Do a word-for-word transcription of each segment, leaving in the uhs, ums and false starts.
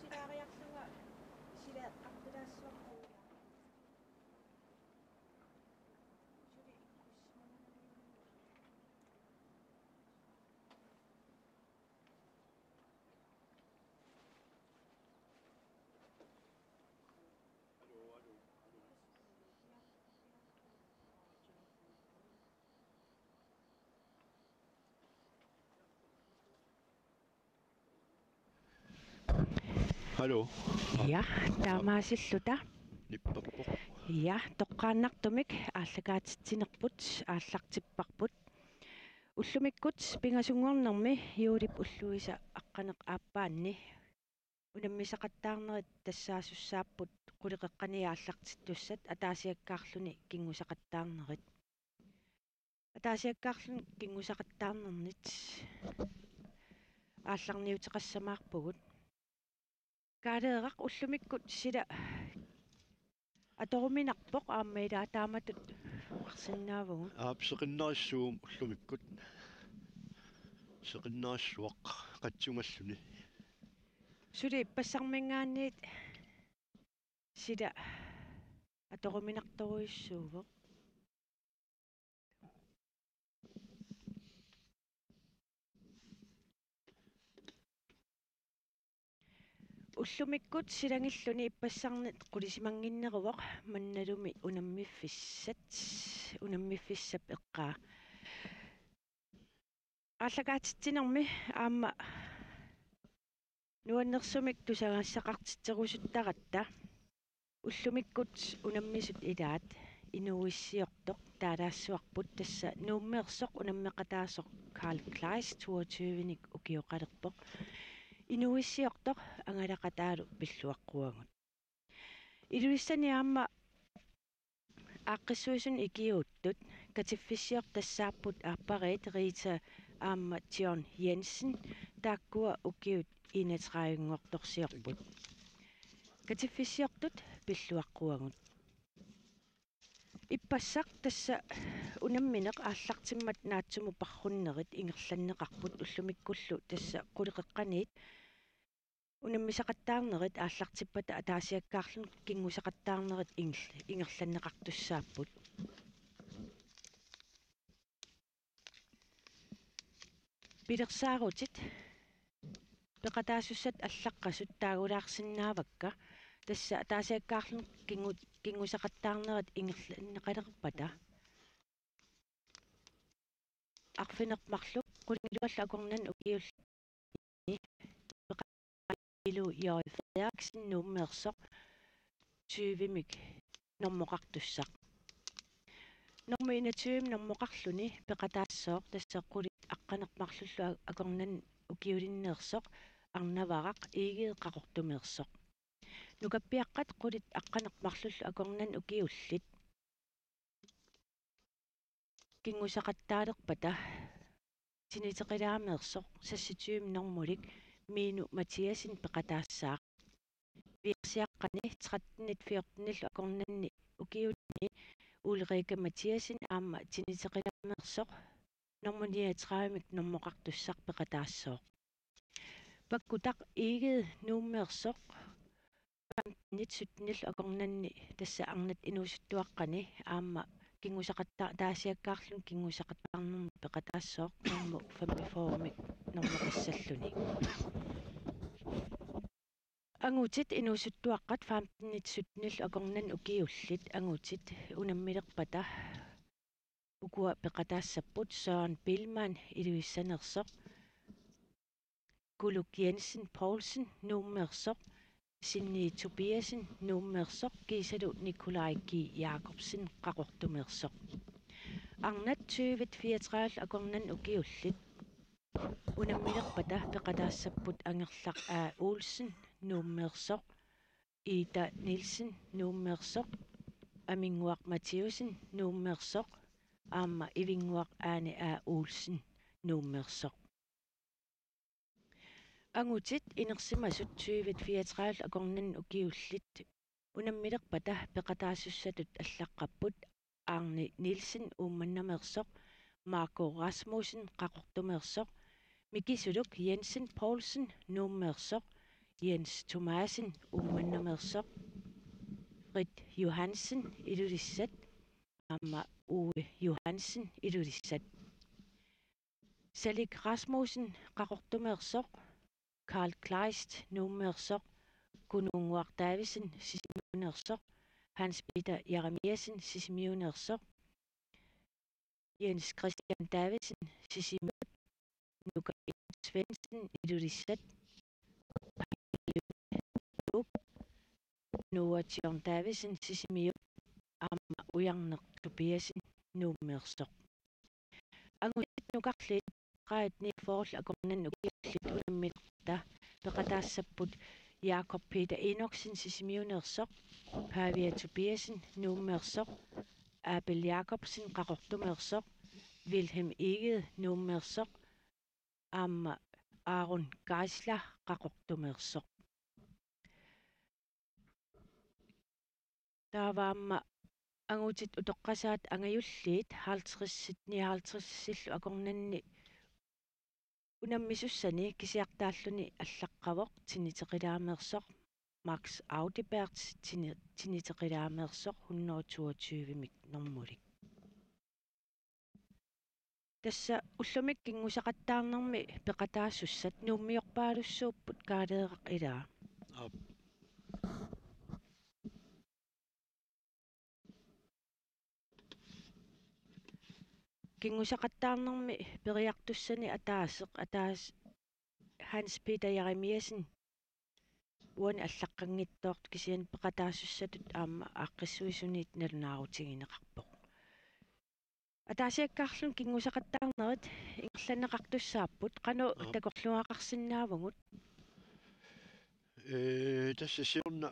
Silaariarlunga sila eqqartulaassuarpugut. Suli ikkussimagami. Hallo. Ja, taamaasilluta. Nippappoq. Ja, toqqaannartumik aallakaatitsinerput aallartipparput. Ullumikkut pingasunngornermi juulip ulluisa aqqaneq-aappaanni unammisaqattaarnerit tassaasussaapput qulit qeqqaniit aallartittussat ataasiakkaarluni kinngusaqattaarnerit. Ataasiakkaarluni kinngusaqattaarnernit aallarniuteqassamaarpugut. Kaaleeraq, ullumikkut sila atoruminarpoq aamma ilaa taamatut oqarsinnaavugut. Aap, seqinnarissuuguma ullumikkut. Seqinnarissuaq qatsungalluni. Suli ippassarminngaanniit sila atoruminartorujussuuvoq. Ullumikkut silangilluni ippassarnit qulisimannginneruvoq mannalumi unammiffissat, unammiffissap eqqaa. Aallakaatitsinermi aamma nuannersumik tusagassaqartitserusuttaratta. Ullumikkut unammisut ilaat inuuissiortoq taalaassuarput, tassa Nuummeersoq unammeqataasoq Carl Kleist toogtyvenik ukioqalerpoq. Inuuissiortoq angalaqataalu pilluaqquagut. Ilulissani aamma aaqqissuisunut ikiuuttut katiffissiortassaapput aappariit Rita aamma John Jensen, taakkua ukiut enogtredivenngortorsiorput. Katiffissiortut pilluaqquagut. Ippassaq tassa unammineq aallartimmat naatsumut parrunnerit ingerlanneqarput ullumikkullu tassa qulit qeqqaniit unammisaqattaarnerit aallartippata ataasiakkaarluni kinngusaqattaarnerit inger-, ingerlanneqartussaapput. Pilersaarutit peqataasussat allaqqasut taagulaarsinnaavakka, tassa ataasiakkaarluni kinngu-, kinngusaqattaarnerit ingerlanneqalerpata. Arfineq-marluk qulingiluallu akornanni ukiullinni Ilu J. Frederiksen Nuummeersoq tyvemik normoqartussaq. Normu enogtyve normoqarluni peqataassooq, tassa qulit aqqaneq-marlullu akornanni ukiulinneersoq arnavaraq Egede Qaqortumeersoq. Nukappiaqqat qulit aqqaneq-marlullu akornanni ukiullit kinngusaqattaalerpata Tiniteqilaameersoq seksogtyve normulik Minu Mathiassen peqataassaaq. Pilersiaqqani trettenit fjortenillu akornanni ukiulinni Ulrike Mathiassen aamma Tiniteqilaameersoq normu niogtredivemik normoqartussaq peqataassooq. Pakkutaq Egede Nuummeersoq femtenit syttenillu akornanni, tassa arnat inuusuttuaqqani aamma kinngusaqatta-, ataasiakkaarluni kinngusaqattaarnermut peqataassooq normu femogfyrremik normoqassalluni. Angutit inuusuttuaqqat femtenit syttenillu akornanni ukiullit angutit unammilerpata ukua peqataassapput: Søren Biilmann Ilulissaneersoq, Kuluk Jensen Poulsen Nuummeersoq, Sinni Tobiassen Nuummeersoq kiisalu Nikolaj G. Jakobsen Qaqortumeersoq. Arnat tyvit fireogtredive akornanni ukiullit unammilerpata peqataassapput Angerlaq A. Olsen Nuummeersoq, Ida Nielsen Nuummeersoq, Aminnguaq Mathiussen Nuummeersoq aamma Ivinnguaq Ane A. Olsen Nuummeersoq. Angutit inersimasut tyvit fireogtredive akornanni ukiullit unammilerpata peqataasussatut allaqqapput Arne Nielsen Uummannaameersoq, Marco Rasmussen Qaqortumeersoq, Mikisuluk Jensen Poulsen Nuummeersoq, Jens Thomasen Uummannaameersoq, Frit Johansen Ilulissat, aamma Uwe Johansen Ilulissat. Salik Rasmussen Qaqortumeersoq, Karl Kleist Nuummeersoq, Kunuunnguaq Davidsen Sisimiuneersoq, Hans Peter Jeremiassen Sisimiuneersoq, Jens Christian Davidsen Sisimiut, Nuka Svendsen Ilulissat, Noah John Davidsen Sisimiut, aamma Ujarneq Tobiassen Nuummeersoq. Angutit nukarliit, qaat ni foorl akornanni ukiullit unammilerpata peqataassapput Jakob Peter Enoksen Sisimiuneersoq, Pavia Tobiassen Nuummeersoq, Abel Jakobsen Qaqortumeersoq, Wilhelm Egede Nuummeersoq, aamma Aaron Geisler Qaqortumeersoq. Taava aamma angutit utoqqasaat angajulliit halvtredsit nioghalvtredsillu akornanni unammisussani kisiartaalluni allaqqavoq Tiniteqilaameersoq Max Audibert, Tini-, Tiniteqilaameersoq hundrede toogtyvemik normulik. Tassa ullumi kinngusaqattaarnermi peqataasussat Nuummiorpaalussuupput, Kaaleeraq, ilaa? Aap. Kinngusaqattaarnermi periartussani ataaseq, ataas-, Hans Peter Jeremiassen uani allaqqanngitsoortoq, kisianni peqataasussatut aamma aaqqissuisuniit nalunaarutigineqarpoq. Ataasiakkaarluni kinngusaqattaarnerit ingerlanneqartussaapput, qanoq Aap. takorluugaqarsinnaavugut? Ee, tassa siorna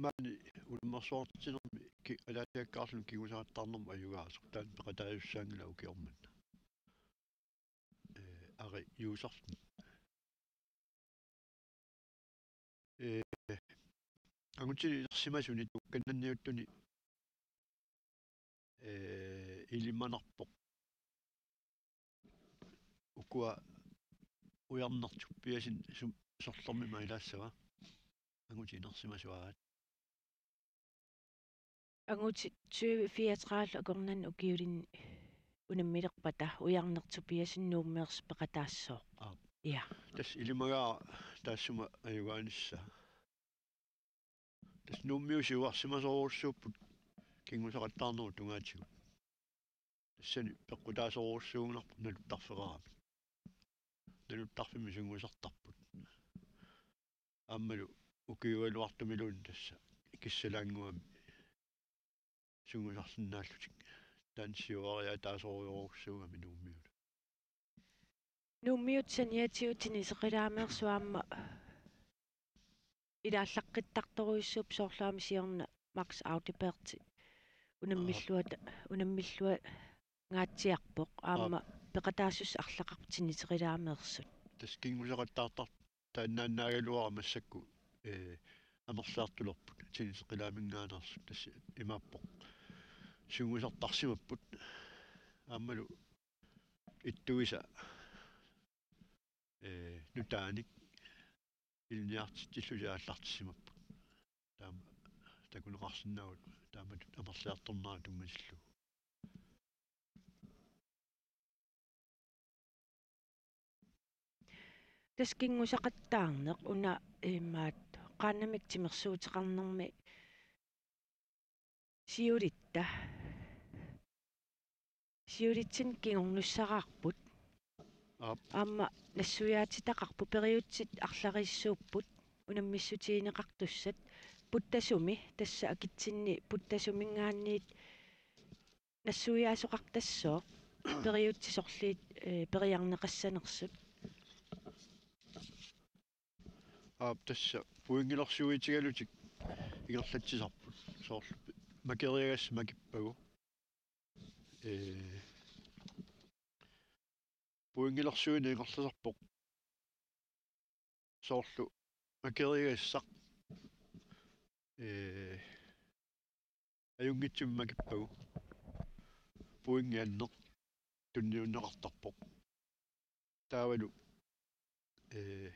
maani unammersuartitsinermi ki-, ataasiakkaarluni kinngusaqattaarnermut ajugaasoq, taanna peqataasussaanngilaq ukioq manna. Ee, Ari Juusarsen. Ee, angutini inersimasuni tuukkannanniuttuni, ee, ilimanarpoq. Ukua Ujarneq Tobiassen sum-, sorlermimma ilaassava? Angutit inersimasut aat. Angutit tyve fireogtredive akornanni ukiulinni unammilerpata Ujarneq Tobiassen Nuummeersoq peqataassooq. Aap. Ja. Tassa ilimagaara taassuma ajugaanissaa. Tassa Nuummiut siuarsimasorujussuupput kinngusaqattaarnerup tungaatigut. Tassani peqqutaasorujussuugunarpoq naluttarfeqaramik. Naluttarfimmi sungiusartarput. Aammalu ukiualuartumiluunniit tassa kissalaannguami sungiusarsinnaallutik. Taanna siuariaataasorujorujussuugami Nuummiullu. Nuummiut saniatigut Tiniteqilaameersoq aamma ilaallaqqittartorujussuupput, soorlu aamma siorna Max Audibert unammilluat-, unammilluangaatsiarpoq, aamma Aap. peqataasussat arlaqarput Tiniteqilaameersut. Tassa kinngusaqattaartar-, taannaannaagaluara massakkut, ee, amerliartulerput Tiniteqilaaminngaanneersut, tassa imaappoq sungiusartarsimapput. Aammalu ittuisa, ee, nutaanik ilinniartitsillutik aallartissimapput. Taama takuneqarsinnaavugut taamatut amerliartornera tunngatillugu. Tassa kinngusaqattaarneq una imaattoq qaannamik timersuuteqarnermi siulitta. Siulitsinni kingornussaraarput. Aap. Aamma nassuiaatitaqarput, periutsit arlariissuupput unammissutigineqartussat. Puttasumi, tassa akitsinni Puttasuminngaanniit nassuiaasoqartassooq, periutsit sorliit, ee, periarneqassanersut. Aap, tassa pointilersuutigalutik ingerlatsisarput. Soorlu makeriagassat makippagu. Ee, pointilersuineq ingerlasarpoq soorlu makeriagassaq, ee, ajunngitsumik makippagu pointi anneq tunniunneqartarpoq. Taavalu, ee,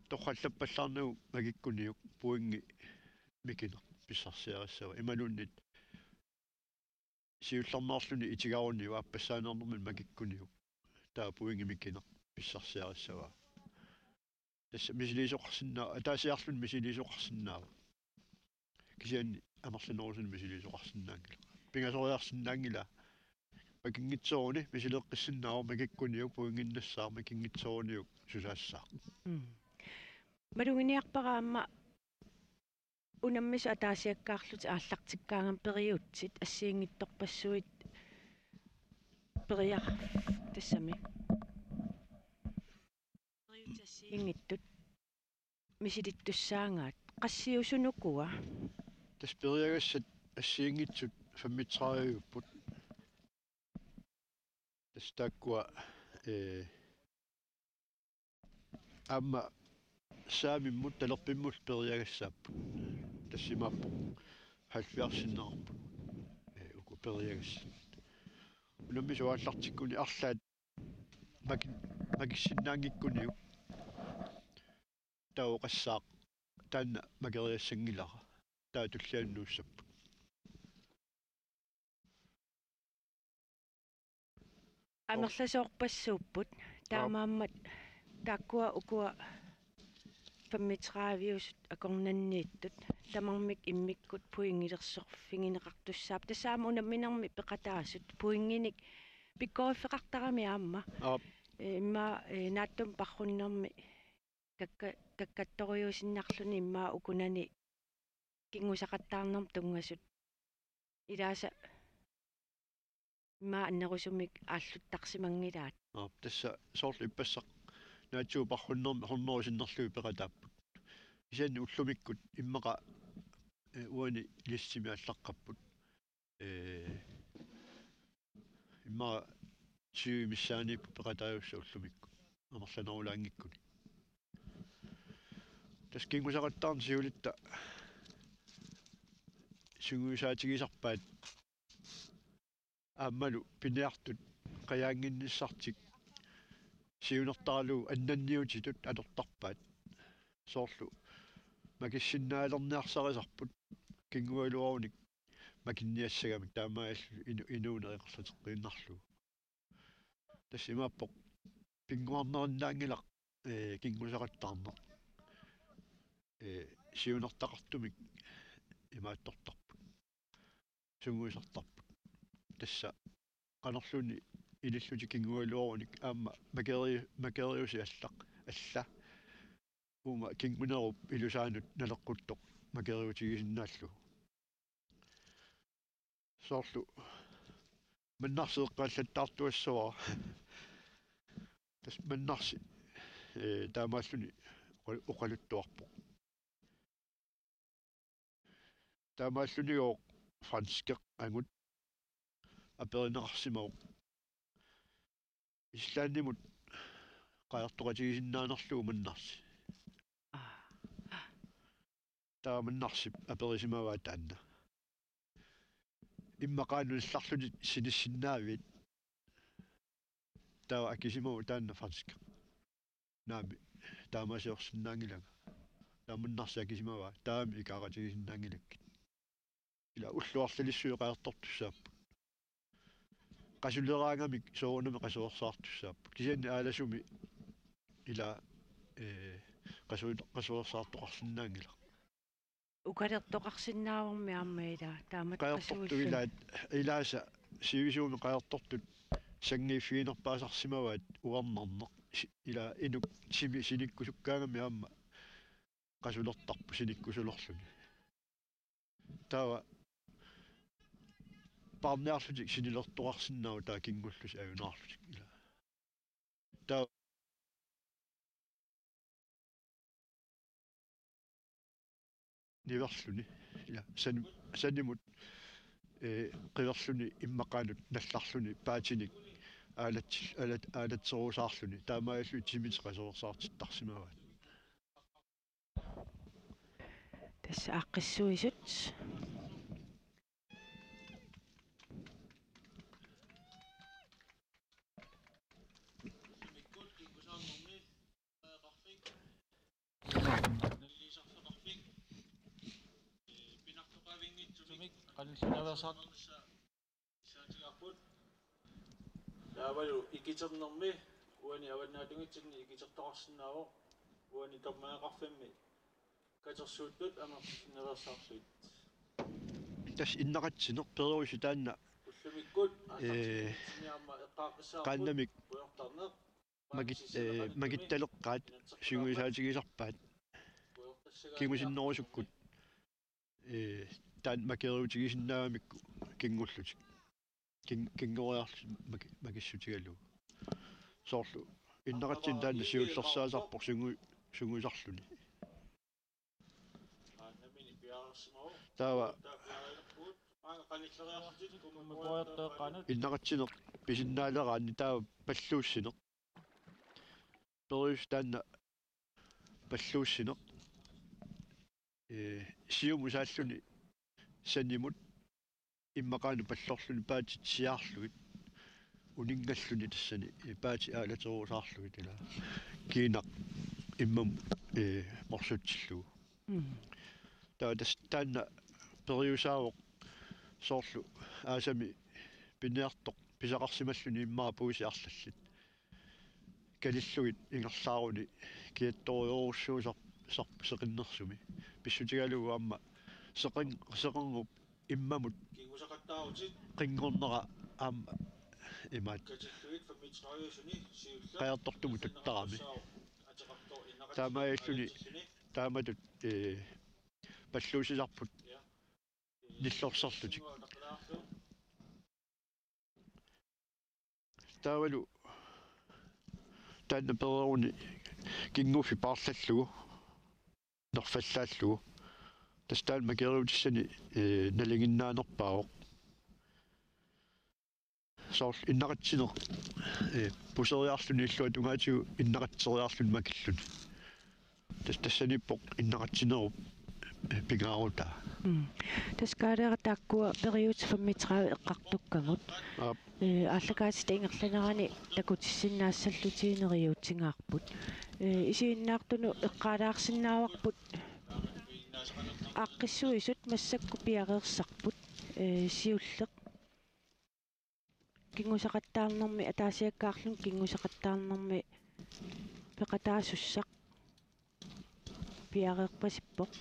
Torrallappallaarnagu makikkuniuk pointi mikineq pissarsiarissavaa. Imaluunniit siullermeerluni itigaruniuk aappassaaneernermini makikkuniuk. Taava pointi mikineq pissarsiarissavaa. Tassa misiliisoqarsinnaa-, ataasiarluni misiliisoqarsinnaavoq. Kisianni amerlanerusunik misiliisoqarsinnaanngilaq. Pingasoriarsinnaanngilaa. Makinngitsooruni misileeqqissinnaavoq, makikkuniuk pointinnassaaq, makinngitsooruniuk susaassaaq. Mm. Maluginiarpara aamma unammisut ataasiakkaarlutik aallartikkaangamik periutsit assigiinngitsorpassuit periar-, tassami. Periutsit assigiinngitsut misilittussaagaat. Qassiusut ukua? Tassa periagassat assigiinngitsut femogtredive-upput. Tassa taakkua, ee, aamma saamimmut talerpimmullu periagassaapput. Tassa imaappoq halvfjerdsiinnarput, ee, uku periagassat. Unammisut aallartikkuni arlaat maki-, makissinnaanngikkuniuk. Taava oqassaaq taanna makeriassanngilara. Taava tullianut nuussapput. Amerlasoorpassuupput. Aap. Taamaammat taakkua ukua femogtredive-usut akornanniittut tamarmik immikkut pointilersorfigineqartussaapput. Tassa aamma unamminermi peqataasut pointinik pikkoriffeqartarami aamma. Aap. Ee, immaqa, ee, naatsumik parrunnermi kakka-, kakkattoriuusinnarluni immaqa ukunani kinngusaqattaarnermut tunngasut. Ilaasa immaqa annerusumik aalluttarsimanngilaat. Aap, tassa soorlu ippassaq naatsumik parrunnermi hundrede sinnerlugit peqataapput. Kisianni ullumikkut immaqa, ee, uani listimi allaqqapput. Ee, immaqa tyve missaaniipput peqataajussat ullumikkut amerlanerulaanngikkuni. Tassa kinngusaqattaarneq siulitta sungiusaatigisarpaat aammalu piniartut qajaannginnissartik siunertaralugu annanniutitut atortarpaat. Soorlu makissinnaalerniarsarisarput, kinngugaluarunik makinniassagamik, taamaallu inu-, inuuneq ingerlateqqiinnarlugu. Tassa imaappoq pinnguarnerinnaanngilaq, ee, kinngusaqattaarneq. Ee, siunertaqartumik imaattortarput. Sungiusartarput. Tassa qanorluunniit ilillutik kinngugaluarunik aamma makeri-, makeriusi allaq, alla. Uuma kinngunerup ilusaanut naleqquttoq makeriutigisinnaallugu. Soorlu Mannarsi eqqaallattaartuassavara. Tassa Mannarsi, ee, taamaalluni oqa-, oqaluttuarpoq. Taamaallunigooq franskit angut aperineqarsimavoq. Islandimut qajartoqatigisinnaanerlugu Mannarsi. Aa. Taava Mannarsip aperisimavaa taanna: Immaqa nallarlutit sinissinnaaviit? Taava akisimavoq taanna franskit: Naamik, taamaasiorsinnaanngilanga. Taava Mannarsi akisimavaa: Taamik, ikaaqatigisinnaanngilakkit. Ila ullut arlalissuit qajartortussaapput. Qasuleraangamik soorunami qasuersaartussaapput. Kisianni aalasumi ila, ee, qasu-, qasuersaartoqarsinnaanngilaq. Ukalertoqarsinnaavarmi aamma ila taamatut qajartortut qasuulluni. Ilaat, ilaasa sivisuumik qajartortut sanngiiffiginerpaasarsimavaat uernarneq. Si-, ila inuk timi sinikkusukkaangami aamma qasulertarpoq sinikkusulerluni. Taava paarniarlutik sinilertoqarsinnaavoq taava kingullutik ajunaarlutik. Ila. Taava niverluni. Ila. San-, sanimut, ee, qiverluni immaqaanut nallarluni paatinik aalatsil-, aalat-, aalatserusaarluni. Taamaalilluni timitik qasuersaartittarsimavaat. Tassa aaqqissuisut. Sinaaveersaartut. Taavalu ikiternermi uani avannaatungitsinni ikitertoqarsinnaavoq, uani dommereqarfimmi katersuuttut amerlisinnaveersaarlugit. Tassa innaqatsineq Periuseq taanna ullumikkut, ee, aallartinnitsinnit aamma eqqaaqqissaarput, qaannamik pujortarneq, makit-, ee, makittaleqqaat sungiusaatigisarpaat kingusinnerusukkut, ee, taanna makeriutigisinnaagamikku kingullutik. King-, kingoriarlutik maki-, makissutigalugu. Soorlu innaqatsineq taanna siullersaasarpoq sungu-, sungiusarluni. Taava innaqatsineq pisinnaaleraanni taava palluussineq. Periuseq taanna palluussineq. Ee, siumut saalluni sanimut immaqaana pallorluni paatit siaarlugit, uninngalluni tassani, ee, paatit aalaterusaarlugit ila kiinaq immamut, ee, morsutsillugu. Mm. Taava tassa taanna periusaavoq soorlu aasami piniartoq pisaqarsimalluni immaqa puisit arlallit kalillugit ingerlaaruni kiattorujorujussuusarpoq seqinnersumi. Pissutigalugu aamma seqin-, seqernup immamut qinngornera aamma imaat qajartortumut tuttarami. Taamaalilluni taamatut, ee, palluussisarput nillorsarlutik. Taavalu taanna pereeruni kinguffik paarlallugu, nerfallaallugu. Tassa taanna makeriutissani, ee, nalinginnaanerpaavoq. Soorlu innaqatsineq, ee, puseriarluni illuatungaatigut innaqatseriarluni makilluni. Tassa tassaniippoq innaqatsinerup, ee, pingaarutaa. Mm. Tassa Kaaleeraq taakkua Periuseq femogtredive eqqartukkagut. Aap. Ee, aallakaatitap ingerlanerani takutissinnaassallutigit neriuutigaarput. Ee, isiginnaartunut eqqaalaarsinnaavarput aaqqissuisut massakkut piareersarput, ee, siulleq. Kingusaqattaarnermi ataasiakkaarluni kingusaqattaarnermi peqataasussaq piareerpasippoq.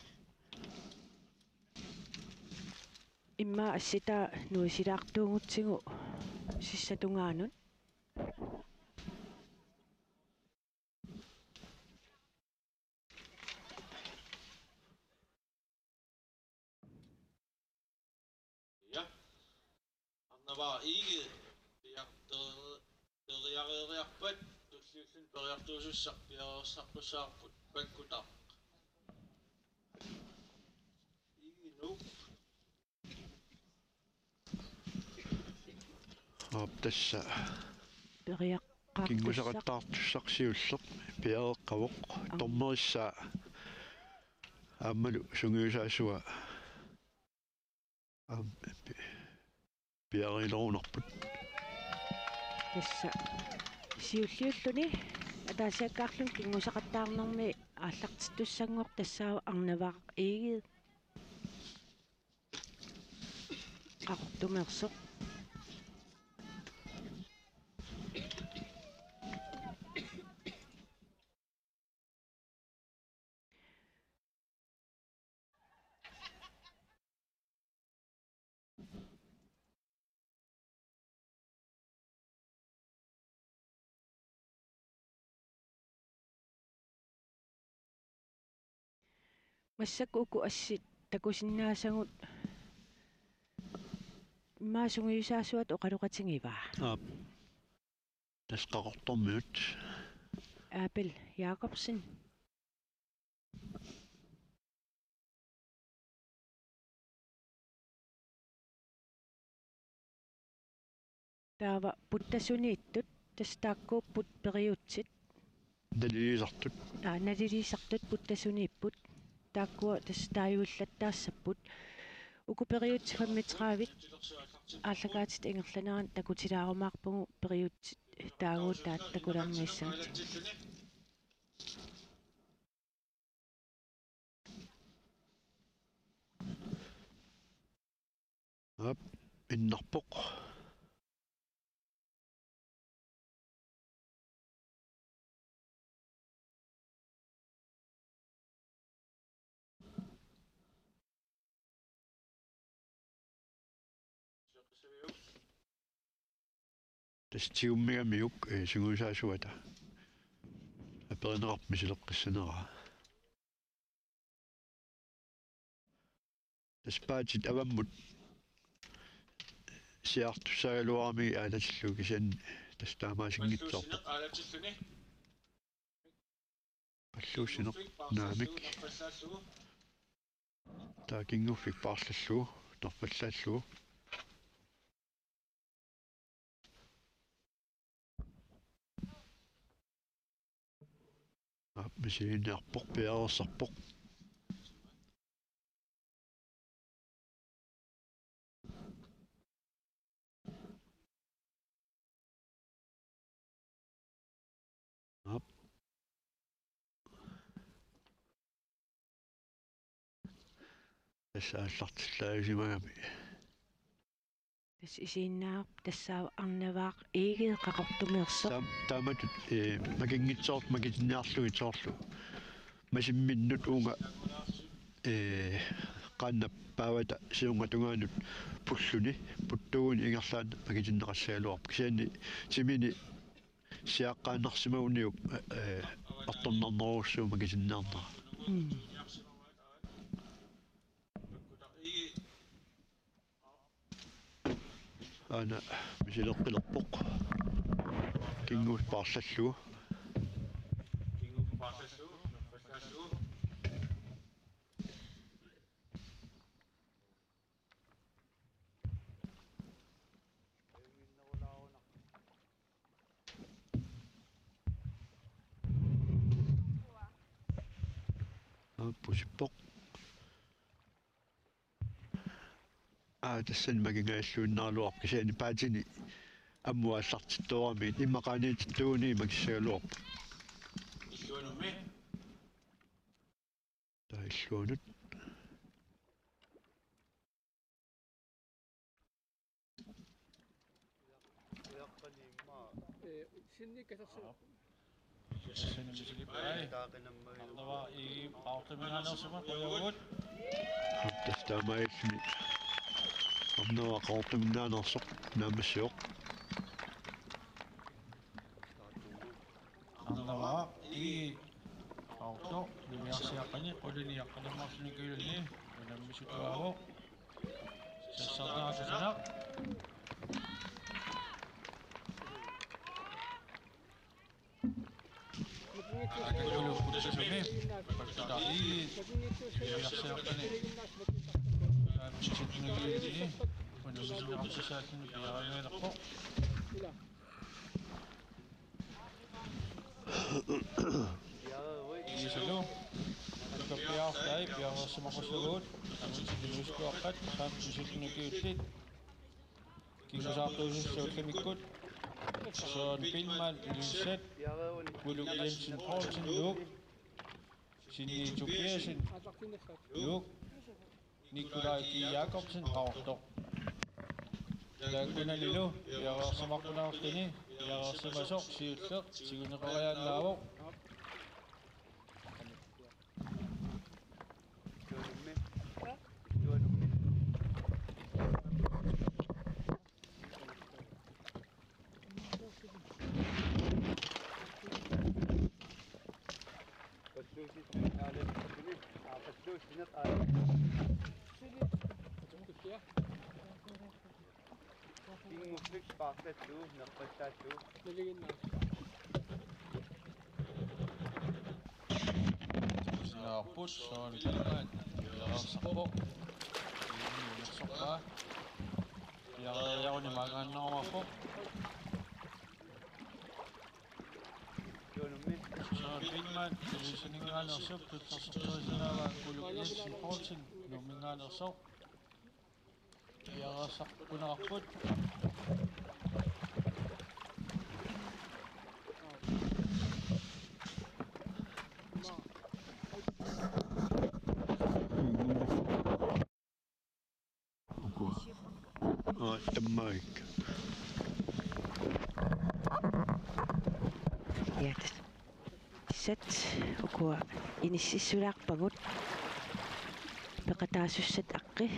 Immaqa assitaa nuisilaartuugutsigu sissatungaanut. Ja. Arnavaa Egede piarter-, periareeriarpat tulliulluni periartuusussaq piareersarpassaarput Pakkutaq. Egede Nuuk. Aap, tassa periaqqaartussaq. Kingusaqattaartussaq siulleq piareeqqavoq. Aap. Dommerissaa aammalu sungiusaasua aamma pi-, piareerunerput. Tassa siulliulluni ataasiakkaarluni kingusaqattaarnermi aallartittussanngortoq tassaavoq Arnavaa Egede. Qaqortumeersoq. Massakkut uku assit takusinnaasagut immaqa sungiusaasuata oqaloqatigivaa. Aap. Tassa Qaqortormiut. Abel Jakobsen. Taava puttasuniittut, tassa taakkuupput periutsit. Naliliisartut. Aa, naliliisartut puttasuniipput. Taakkua tassa taagullattaassapput. Uku periutsit femogtredive aallakaatitap ingerlanerani takutilaarumaarpugut periutsit taaguutaat takulerniassammata. Aap, innarpoq. Tassa tigummigamiuk, eh, sungiusaasuata. Aperineqarpoq misileqqissaneraa. Tassa paatit avammut siaartussaagaluaramigit aalatillugu, kisianni tassa taamaasinngitsoorpoq. Palluussineq naamik. Taava kinguffik paarlallugu, nerfallaallugu. Aap, misiliiniarpoq, piareersarpoq. Aap. Tassa aallartillaajusimagami. Tassa isiinnaavarput tassaavoq Arnavaaq Egede Qaqortumeersoq. Taam-, taamatut, eh, makinngitsoortut makitinniarlugit soorlu masimminnut uunga, eh, qaannap paavata siorna tungaanut pulluni, puttuuguni ingerlaannaq makitinneqassagaluarpoq. Kisianni timini siaqqaannarsimaguniuk, eh, artornarnerussuuvoq makitinniarnera. Mm. Aana misileqqilerpoq. Kinguffik paarlallugu. Aap, pusippoq. Aa, tassani makingajalluinnaraluarpoq, kisianni paatini ammut aallartittooramiuk, immaqa qaaniitittuuguniit makissagaluarpoq. Illuanummi. Taava illuanut. Ee, sinni katersu. Tassani misilipai. Arnavaaq Egede Qaqortuminngaanneersoq, qujavugut. Tassa taamaalilluni Arnavaaq Qaqortuminngaanneersoq naammassivoq. Arnavaaq Egede Qaqortoq, niviarsiaqqani qulini aqqaneq-marlunnik ukiulini unammisut tuaavoq. Sassartaaq Susanaq. Akulu Kutsumi. Pallutaa Egede, niviarsiaqqani. Unammisut ukiulini unammisut tuaavoq. Iisulu. Tukappiartai piareersimaqussavagut. Amutsitinuuskuaqqat saammi sytten ukiullit. Kingusaartuusussat ullumikkut. Søren Biilmann, Ilulissat. Uluk Jensen Poulsen, Nuuk. Sinni Tobiassen, Nuuk. Nikolaj G. Jakobsen, Qaqortoq. Taakkunanilu piareersimaqqunarluni piareersimasoq siulleq tiguneqariaannaavoq. Palluussineq aalalerpasuni, aa, palluussineq aalalerpasuni. Kinguffik paarlallugu, nerfallaallugu. Nalinginnaasumik. Sinaarput, Søren Biilmann, piareersarpoq. Inuunersorpaa. Piareeriaruni maanngaannarumaarpoq. Søren Biilmann, Ilulissaninngaanneersoq, tullersorterisinnaavat Uluk Jensen Poulsen, Nuumminngaanneersoq. Piareersarpunarput. Ukua. Aa, tammaavik. Ja, tassa. Sat ukua inississulaarpagut. Peqataasussat aqqi.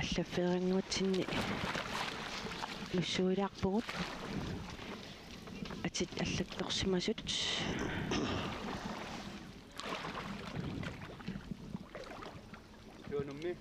Allaffeerannguatsinni nussuilaarpugut. Atit allattorsimasut. Tuunummi.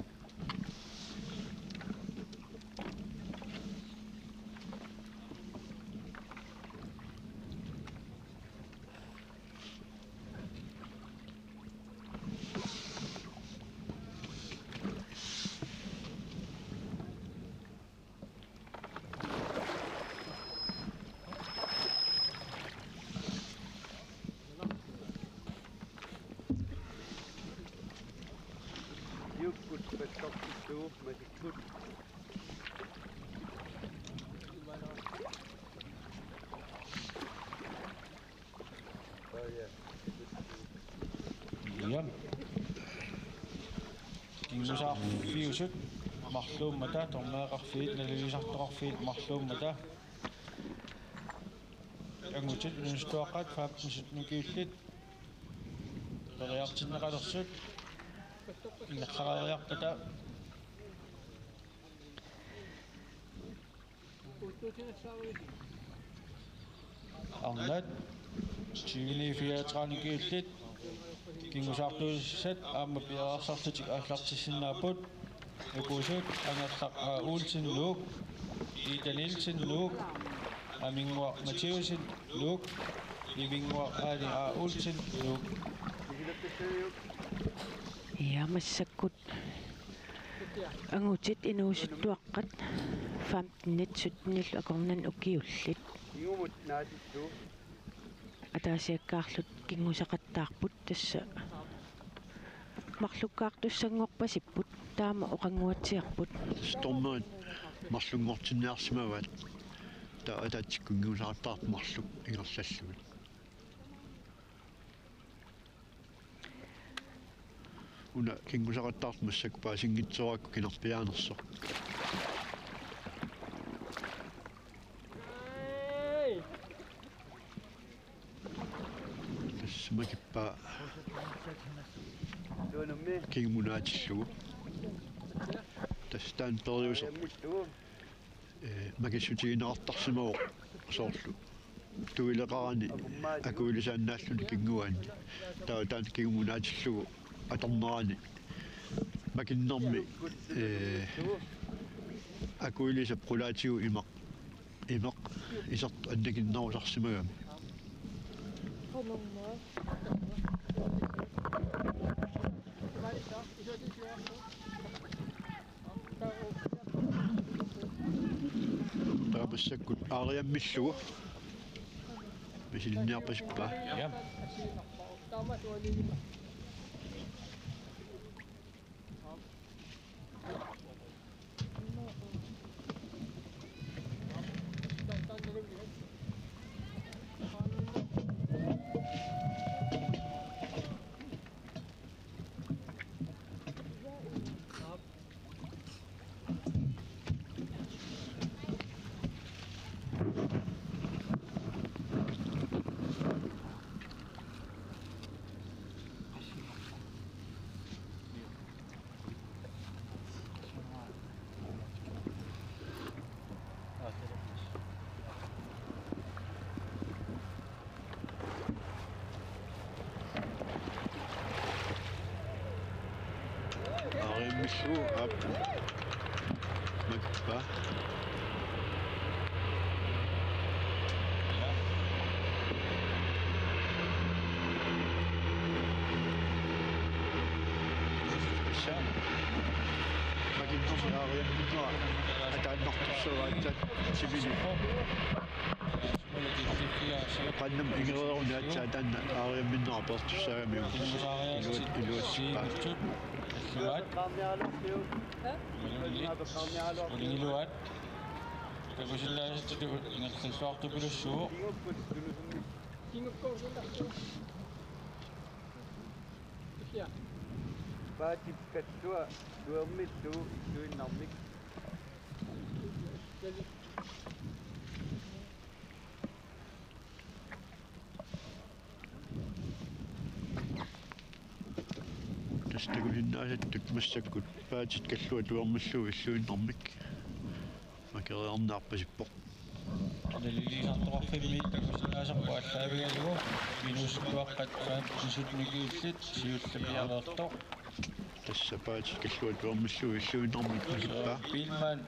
Jukkut, passortittuummatikkut. Ja. Kingusaarfiusut marluummata, tornaqarfiit, naligiisartoqarfiit marluummata. Angutit inuusuttuaqqat femten sytten ukiullit periartinneqalersut ingerlareeriarpata. Arnat tyveni fireogtredive ukiullit kingusaartuussat aamma piareersarlutik aallartissinnaapput. Ukuusut Angerlaq A. Olsen, Nuuk, Ida Nielsen, Nuuk, Aminnguaq Mathiassen, Nuuk, Ivinnguaq Aali A. Olsen, Nuuk. Ja, massakkut angutit inuusuttuaqqat femtenit syttenillu akornanni ukiullit ataasiakkaarlutik kinngusaqattaarput, tassa marlukkaartussanngorpasipput, taama oqanguatsiarput. Tassa dommerit marlunngortinniarsimavaat, taava ataatsikkut kinngusaqattaartut marluk ingerlallugit. Una kinngusaqattaartoq massakkut paasinngitsoorpakka kinarpiaanersoq. Tassa makippaa kingumut naatillugu. Tassa taanna periuseq. Ee, makissutigineqartarsimavoq soorlu tuileqarani akuilisaannaalluni kinnguaanni. Taava taanna kingumut naatillugu atornerani makinnermi, ee, akuilisap qulaatigut imaq, imaq isertut annakinnerusarsimagami. Taava massakkut aariammillugu misilinniarpasippaa. Ja. Aariammillugu aap. Makippa. Makinnermi aariamminnera ataannartussavaassat sivini. Qannam ingereeruni aatsaat taanna aariamminneq apeertussaagamiuk. Iluat-, iluatsippaa. Alluat. Iluat. Takusinnaasatsitut ingerlalluartupilussuuvoq. Paatip kallua tuermillugu illuinnarmik. Tassa takusinnaasattut massakkut paatit kallua tuermillugu illuinnarmik. Makeriarniarpasippoq. Naliliisartoqarfimmi takusinnaasarput aallaavigalugu inuusuttuaqqat saampisut nikiillit siullermik piareertoq. Tassa paatit kallua tuermillugu illuinnarmik makippaa. Biilmann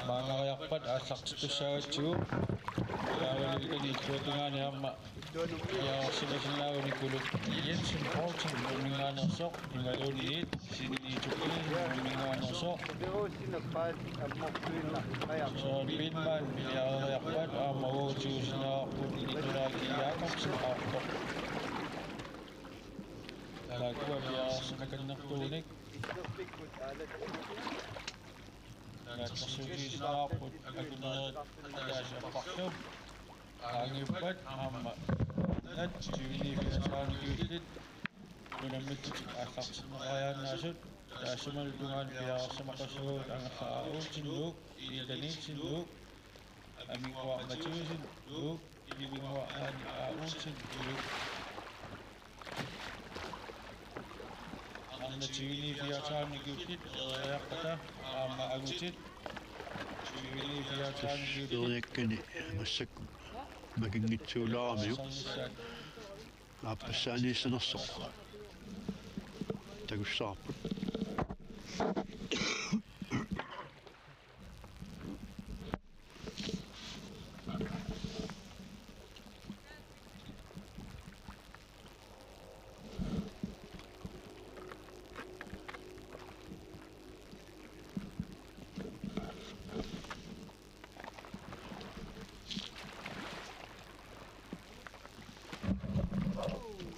maangariarpat aallartittussaagatsigu. Taavalu ikani illuatungaani aamma piareersimasinnaaguni Kulu Jensen Poulsen Nuumminngaanneersoq imaluunniit Sinni Tukiassen Nuumminngaanneersoq. Søren Biilmann piareeriarpat aamma uagut tigusinnaavarput Nikolaj Jakobsen Qaqortoq. Taakkua piareersimakannertuunik. Naatsorsuutigisinnaarput Akunerit Ataasiaq Parløv. Qaangiuppat aamma nat tyveni firs-aanik nikiillit unammitsitik aallartinneqariaannaasut, taassumalu tungaanut piareersimaqassaguit Angerlaq A. Olsen Nuuk, Ida Nielsen Nuuk, Aminnguaq Mathiassen Nuuk, Ivinnguaq Aani A. Olsen Nuuk. Arnat tyveni firs-aanik nikiillit ereeriaqqata aamma angutit tyveni firs-aanik nikiillit. Ereeriakkani massakkut makinngitsuulaaramiuk. Aappassaaniissanersoq takussavarput.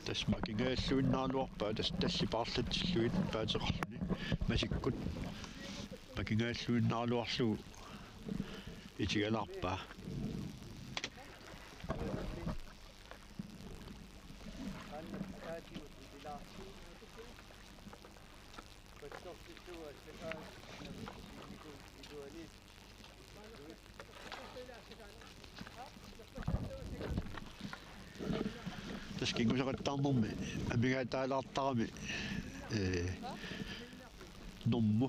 Tassa makingaalluinnaagaluarpaa, tassa tallit paarlatsillugit paateqarluni masikkut. Makingaalluinnaagaluarlugu itigalaarpaa. Tassa kinguseqattaarnermi amigaataalaartarami, ee, normu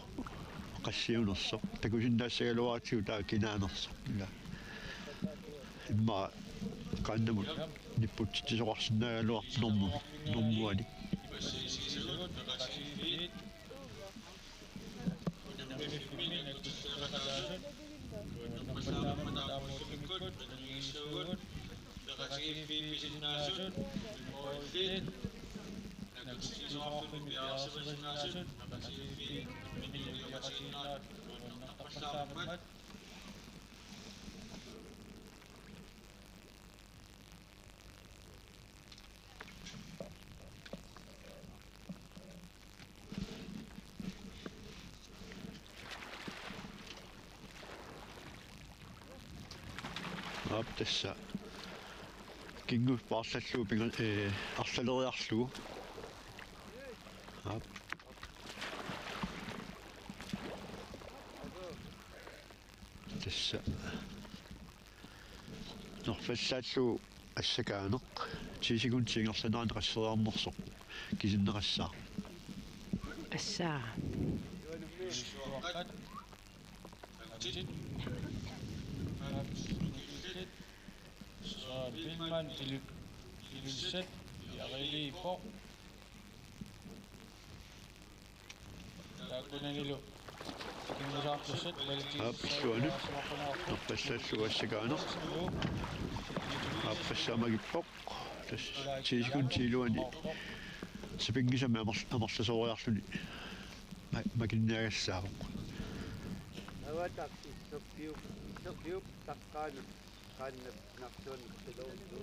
qassiunersoq. Takusinnaassagaluaratsigu taava kinaanersoq. Ila. Immaqa qaannamut nipputsitsisoqarsinnaagaluarpoq normu, normuanik. Aap, tassa. Kingu paarlallugu pinga-, ee, arlaleriarlugu. Aap. Tassa. Nerfallaallugu assakaaneq. Ti sekundit ingerlanerani qasseriarnersoq kisinneqassaaq. Assaa. Søren Biilmann, Philip Ilulissat, Jarili Borg. Taakkunanilu kingusaartussat. Aap, illuanut nerfallaallugu assakaaneq. Aappassaa makippoq. Tassa ti sekundit iluanni sapinngisamik amer-, amerlasooriarluni ma-, makinniagassaavoq. Avatarsi serpiup, serpiup taqqaanut. Qaannap sinarsuanut qilerullugu.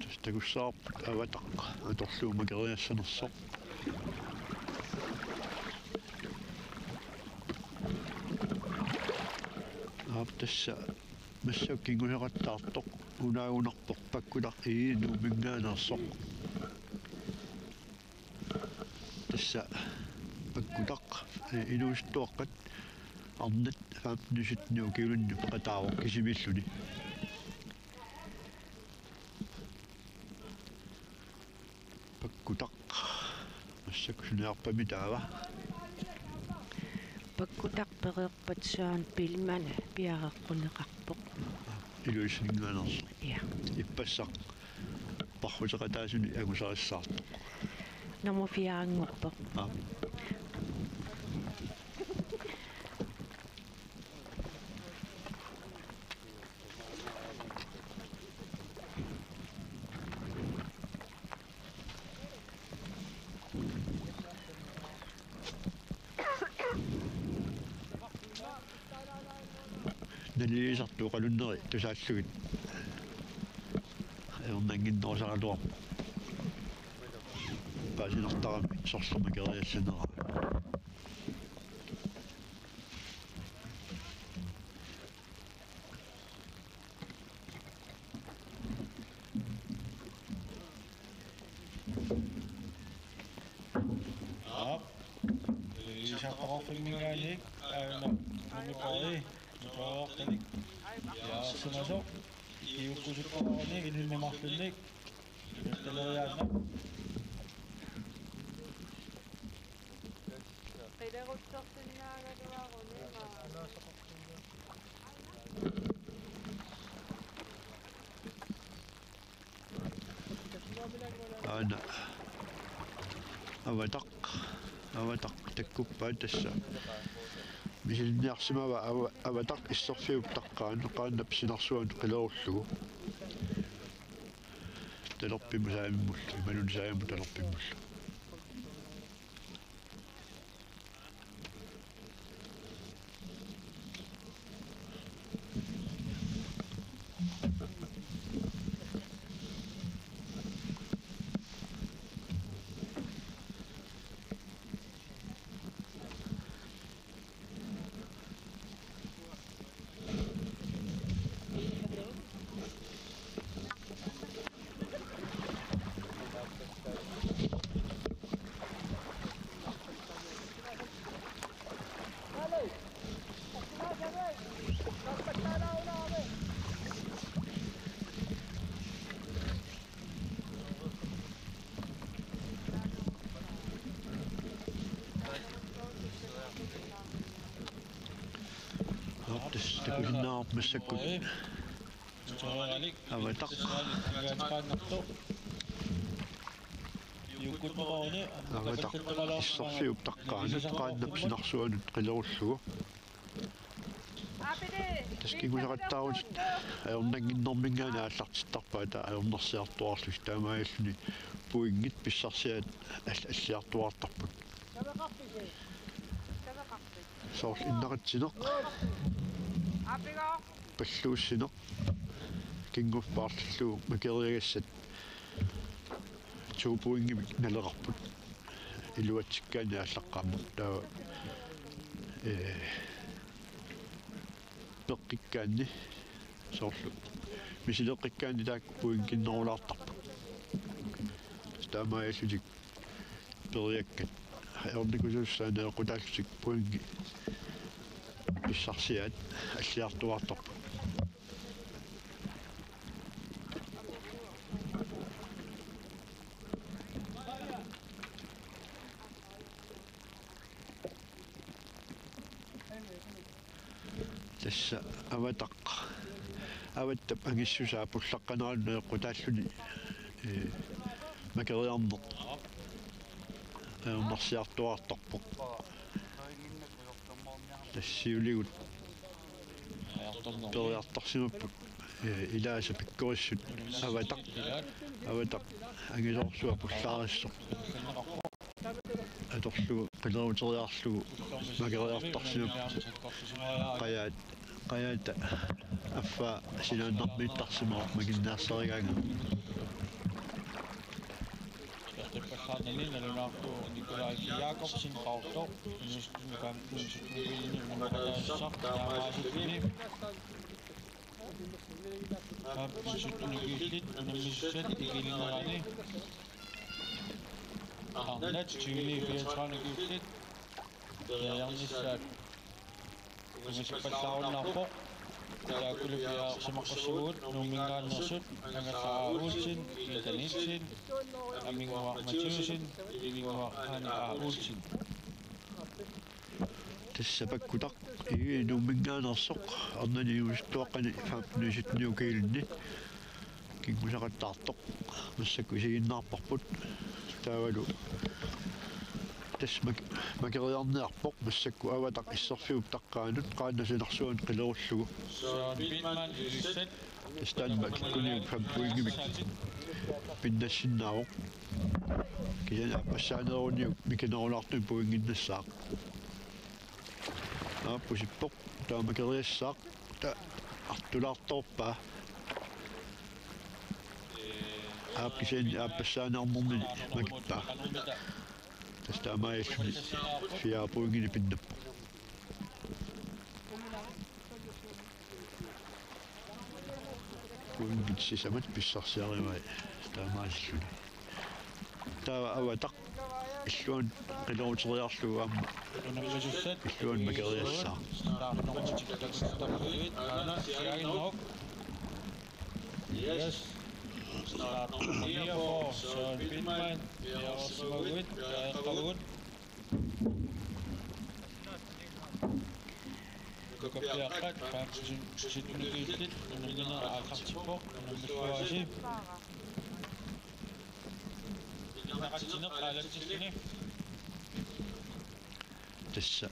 Tassa takussavarput avataq atorlugu makeriassanersoq. Aap, tassa massakkut kinguseqattaartoq unaagunarpoq Pakkutaq I G Nuumminngaanneersoq. Tassa Pakkutaq, eh, inuusuttuaqqat arnat femten sytten ukiulinni peqataavoq kisimiilluni. Pakkutaq. Massakkut suniarpami taava? Pakkutaq pereerpat Søren Billmann piareeqquneqarpoq. Ilulissaninngaanneersoq. Ja. Ippassaq parruteqataasuni angusarissaartoq. Nummer fire-nngorpoq. Aap. Nalilisartut oqalunneri tusaallugit ajornannginnerusaraluarpoq. Paasinartarami sorleq makeriassanera. Aap. Ilisartoqarfimminngaanniit aajuna nummer tre. Nummer tre-rtanik. Piareersimasoq. Ikiukkusupparunik ilinnimarlunnik. Inuttaleriaanna. Qileruttorsinnaagaluaruni ima. Aana. Avataq. Avataq takkuppaat tassa. Misilinniarsimavaa ava-, avataq isserfiup taqqaanut qaannap sinarsuanut qilerullugu. Talerpimmut saavimmullu, imaluunniit saavimmut talerpimmullu. Aap, tassa takusinnaavarput massakkut. Avataq. Avataq isserfiup taqqaanut qaannap sinarsuanut qilerullugu. Tassa kinguseqattaarutit ajornannginnerminngaanniit aallartittarpaat, taava ajornarsiartuaarlutik, taamaalilluni pointit pissarsiaat all-, alliartuaartarput. Soorlu innaratsineq. Palluussineq. Kinguarpaarlullu makeriagassat to pointimik naleqarput. Iluatsikkaanni aallaqqaammut. Taava, ee, peqqikkaanni soorlu misileqqikkaanni taakku pointinnerulaartarput. Taamaalillutik periakkat. Ajornakusussaaneq eqqutaallutik pointit pissarsiaat alliartuaartarput. Tassa avataq. Avattap angissusaa pullaqqanerannut eqqutaalluni, ee, makeriarneq. Ajornarsiartuaartarpoq. Tassa siuligut periartarsimapput, ee, ilaasa pikkorissut avataq. Avataq. angisoorsuaq pullaarissoq. Atorlugu qileruteriarlugu makeriartarsimappat. Qajaat, qajaata affaa sinaannarmiittarsimavoq makinnaasarigaangat. Isertippallaarnani nalunaartoq Nikolaj Jakobsen Qaqortoq, minutsit femten sytten kiilini unammisaqataassaaq, taamaasilluni femten sytten kiilit unammisussat ikilinnerani arnat tyveni fireogtredive kiilit periarnissaat ungasippallaarunnaarpoq. Taakkulu piareersimaqqussagut Nuumminngaanneersut Angallar A. Olsen, Ida Nielsen, Aminnguaq Mathiassen, Ilinnguaq Ane A. Olsen. Tassa Pakkutaq, ii, Nuumminngaanneersoq, arnani ungasittuaqqani femten sytten kiilinni kinngusaqattaartoq. Massakkut isiginnaarparput. Taavalu tassa mak-, makeriarniarpoq massakkut Avataq isserfiup taqqaanut qaannap sinarsuanut qilerullugu. Søren Wittmann, Ilulissat. Tassa taanna makikkuniuk fem pointimik pinnassinnaavoq. Kisianni aappassaaneruniuk mikinerulaartumik pointinnassaaq. Aap, pusippoq. Taava makeriassaaq. Taava artulaartoorpaa. Aap, kisianni aappassaanermini makippaa. Tassa taamaalluni fire pointinik pinnappoq. Pointit sisamat pissarsiarivai taamaalluni. Taava Avataq illuanut qileruteriarlugu aamma. Unammisussat. Illuanut makeriassaaq. Startnummer ti, Aana Siaginnerup. Yes. Startnummer niogfyrre, Søren Wittmann. Piareersimaguit, piareeqqavugut. Ukappiaqqat femten sytten kiilit unammineq aallartippoq, unammissuaasi. Ilinniartitsineq aallartilluni. Tassa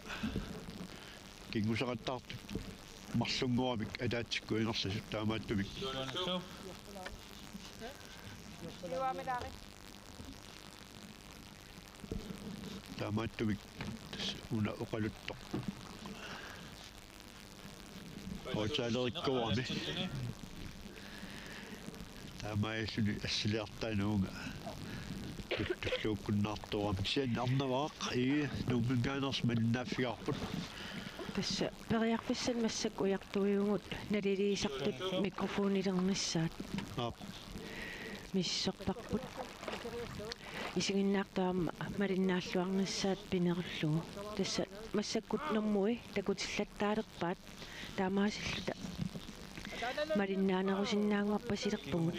kinngusaqattaartut marlunnguamik ataatsikkut ingerlasut taamaattumik. Suanattu. Taamaattumik tassa una oqaluttoq. Aatsaalereerami. Taamaalluni assiliartaanuunga. Tulluukkunnaartorami. Kisianni arnavaq, ii, Nuumminngaanneersoq malinnaaffigaarput. Tassa periarfissanik massakkut ujartuivugut naliliisartut mikrofonilernissaat. Aap. Misissorparput. Isiginnaartut aamma malinnaalluarnissaat pinerullugu. Tassa massakkut nummui takutillattaalerpaat taamaasilluta malinnaanerusinnaannguarpasilerpugut.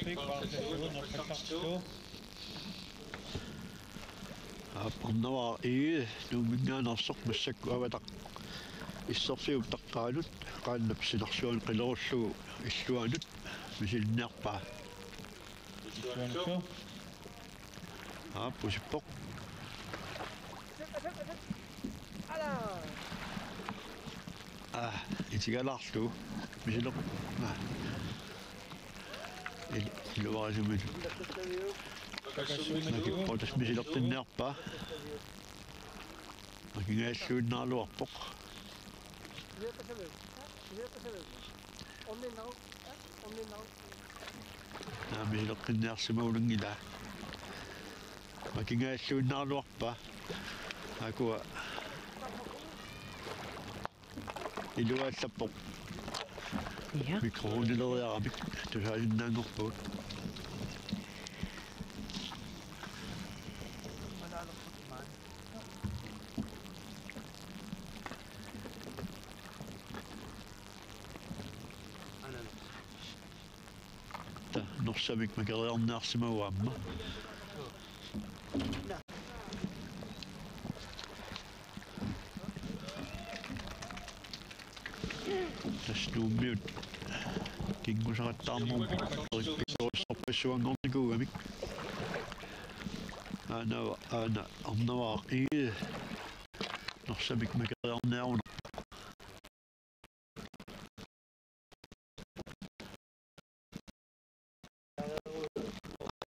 Aap, arnavaq, ii, Nuumminngaanneersoq massakkut Avataq isserfiup taqqaanut qaannap sinarsuanut qilerullugu illuanut misilinniarpaa. Illuanut. Aap, pusippoq. Aa, itigalaarlugu. Misileq-. Aa. Il-, iluarisumilu. Makippoq tassa misileqqinniarpaa. Makingaalluinnaraluarpoq. Naa, misileqqinniarsimagulunngilaa. Makingaalluinnaraluarpaa. Akua. Iluaallappoq. Ja. Mikrofonileriaramik tusaasinnaanngorpagut. Ta, Norsamik makeriarniarsimaguit aamma. Tassa Nuummiut kinngusaqattaarnermut pikkorissorpassuanngornikuugamik. Aana, aana, arnavaq, ii. Norsamik makeriarniarunarpoq.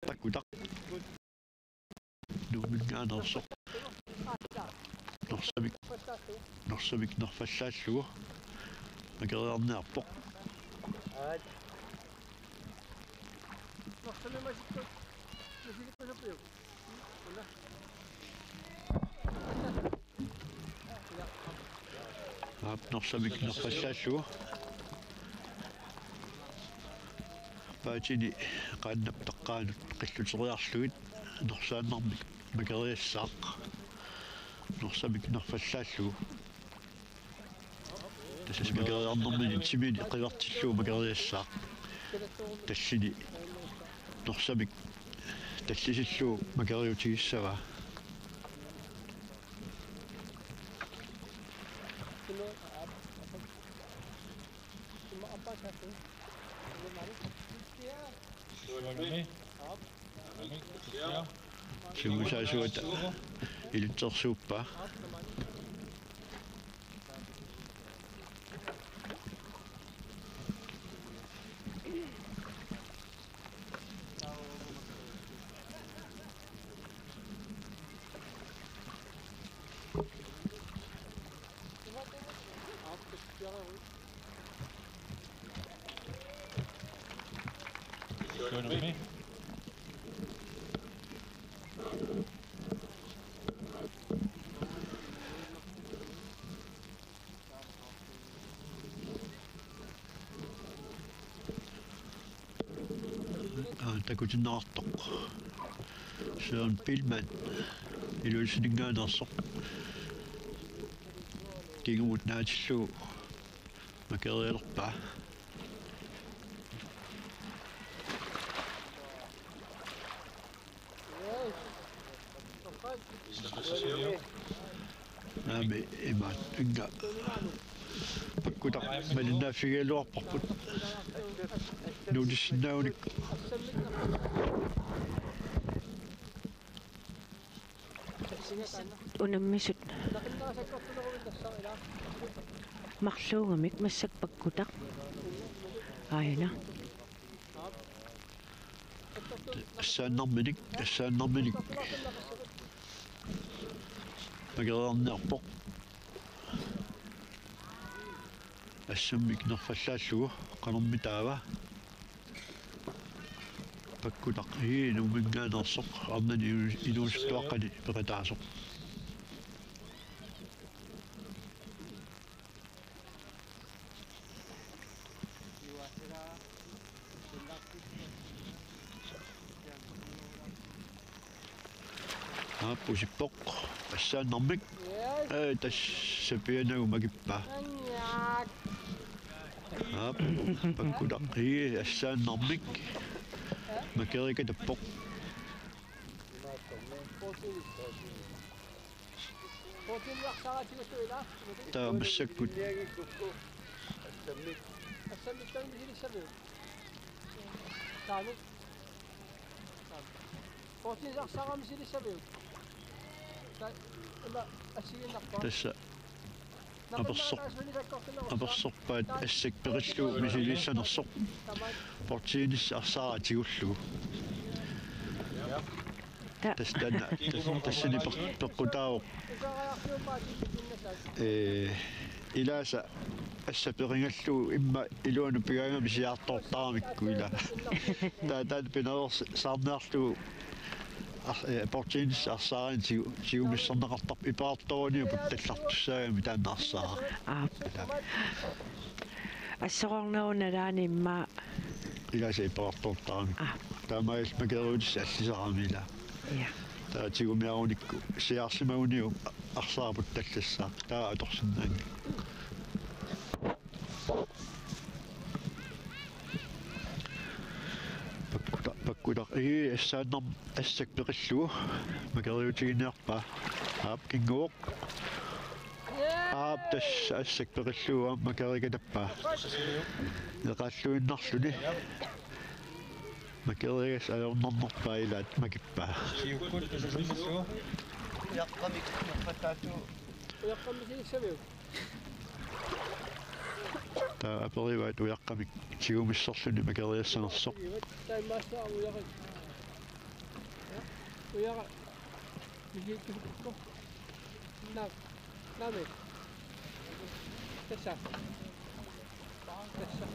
Pakkutaq. Uminngaanneersoq. Norsamik, Norsamik nerfallaallugu makeriarniarpoq. Aap, Norsamik nerfallaallugu. Paatini qaannap taqqaanut qilluteriarlugit norsaannarmik makeriassaaq. Norsamik nerfallaallugu. Tassa makeriarnermini timini qivertillugu makeriassaaq. Tallini Norsamik tallisillugu makeriutigissavaa. Siumisaasuata ilitsersuuppaa. Aa, takutinneqartoq. Søren Biilmann, Ilulissaninngaanneersoq. Kingumut naatillugu makerialerpaa. Naamik, imaattunga. Pakkutaq malinnaaffigigaluarparput. Nuutissinnaagunikku. Unammisut marluugamik massakkut Pakkutaq. Aajuna. Assaannarminik, assaannarminik. Makeriarniarpoq. Assammik nerfallaallugu, qanormitaava. Pakkutaq, ii, Nuumminngaanneersoq, arnani inu-, inuusuttuaqqani peqataasoq. Aap, pusippoq. Assaannarmik. Ee, tassa pianagu makippaa. Aap, Pakkutaq, ii, assaannarmik. Makerikatappoq. Taava massakkut. Assammik taanna misilissaviuk? Taanna. Taanna. Poortiinnissaq arsaarami misilissaviuk? Ta-, ima assigiinnarpaa. Tassa. Apersoq-, apersorpaat assak peqillugu misilissanersoq. Poortiinnissaq arsaaraq tigullugu. Ta- Tas-, taanna, tas-, tassani peq-, peqqutaavoq. Ee, ilaasa assap peqingallugu immaqa iluanut pigaangami siaartoortaramikku ila. Taava taanna pinaveersaarniarlugu ar-, ee, poortiinnissaq arsaarani tigu-, tigumissaarneqartarpoq, iperartoruni puttallartussaagami taanna arsaaraq. Aap. Ila. Assorornerup nalaani immaqa. Ilaasa iperartoortaramik. Aap. Taamaalilluni makeriutissaq allisarami ila. Ja. Taava tigumiarunikku siaarsimaguniuk arsaarput tallassaaq. Taava atorsinnaanngilaq. Pakkuta-, Pakkutaq, ii, assaannarmik assak peqillugu makeriutiginiarpaa. Aap, kinnguvoq. Aap, tassa assak peqillugu aamma makerikatappaa. Eqaalluinnarluni. Makerigassaq ajornarnerpaa ilaat makippaa. Ujaqqamik nerfallaallugu. Ujaqqamik misilissaviuk? Taava aperivaat ujaqqamik tigumisserluni makeriassanersoq. Taava immaqa ujaqqamik. Ujaqqamik. Naamik. Tassa. Tassa.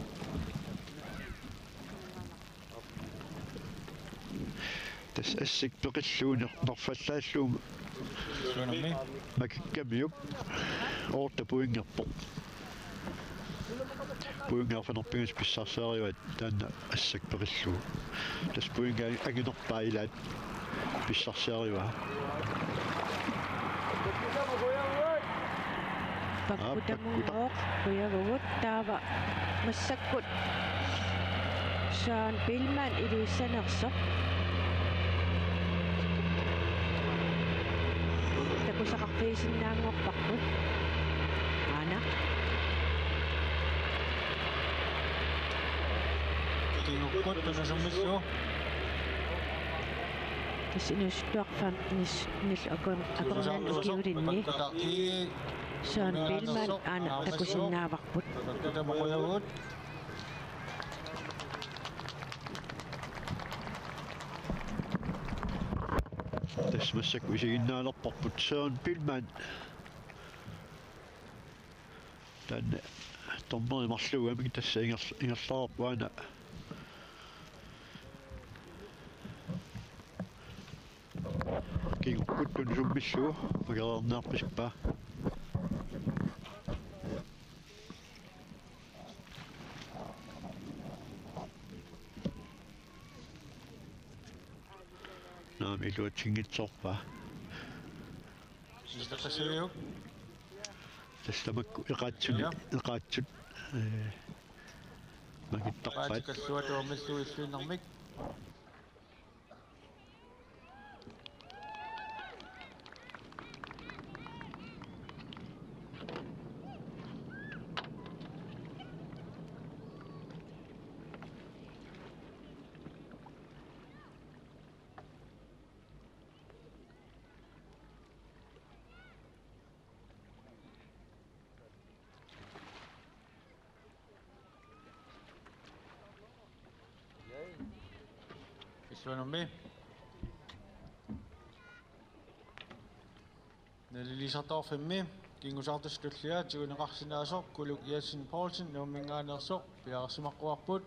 Tassa assak peqillugu ner-, nerfallaallugu. Suunami. Makikkamiuk. Otte pointerpoq. Pointit arfineq-pingasut pissarsiarivaat taanna assak peqillugu. Tassa pointit anginerpaat ilaat pissarsiarivaa. Aap, Pakkutamut. Pakkuta. Qujavugut taava massakkut Søren Biilmann Ilulissaniitsoq. Takusaqarfigisinnaanngorparput. Aana. Kingukkut tunusummillu. Tassa inuusuttuarfik nis-, nil akun-, akornanni ukiulinni. Pakkuta i-, Søren Biilmann aana takusinnaavarput. Pakkuta maqujavugut. Tassa massakkut isiginnaalerparput Søren Biilmann. Taanna dommeri marluugamik tassa inger-, ingerlaarpoq aana. Kingukkut tunusummillu makereerniarpasippaa. Naamik, iluatsinngitsoorpaa. Sistertasiviuk. Tassa tamakku eqaatsut, ja, eqaatsut, ee, makittarpaat. Eqaatsut kalluat tuammillu illuinnarmik. Illuanummi. Naliliisartoorfimmi kingusaartussat tulliat tiguneqarsinnaasoq Kuluk Jensen Poulsen Nuumminngaanneersoq piareersimaqquarput.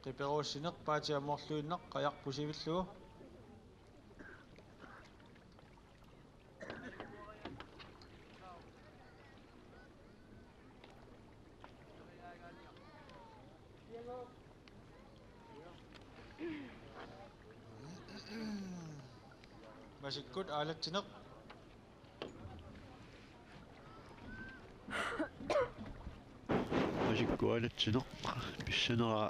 Qiperuussineq paati ammorluinnaq qajarput sivillugu. Masikkut aalatsineq. Masikkut aalatsineq pissanera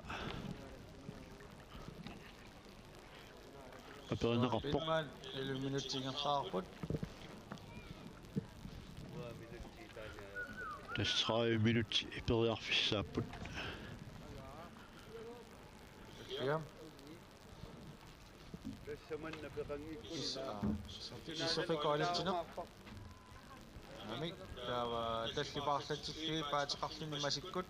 aperineqarpoq. Biilmann elleve minutsit ingerlaarput. Tassa tredive minutsit periarfissaapput. Ja. Is-, aa, is-, is-, isoqaalatsineq. Aamma taava tallipaarlatsillugit paateqarluni masikkut.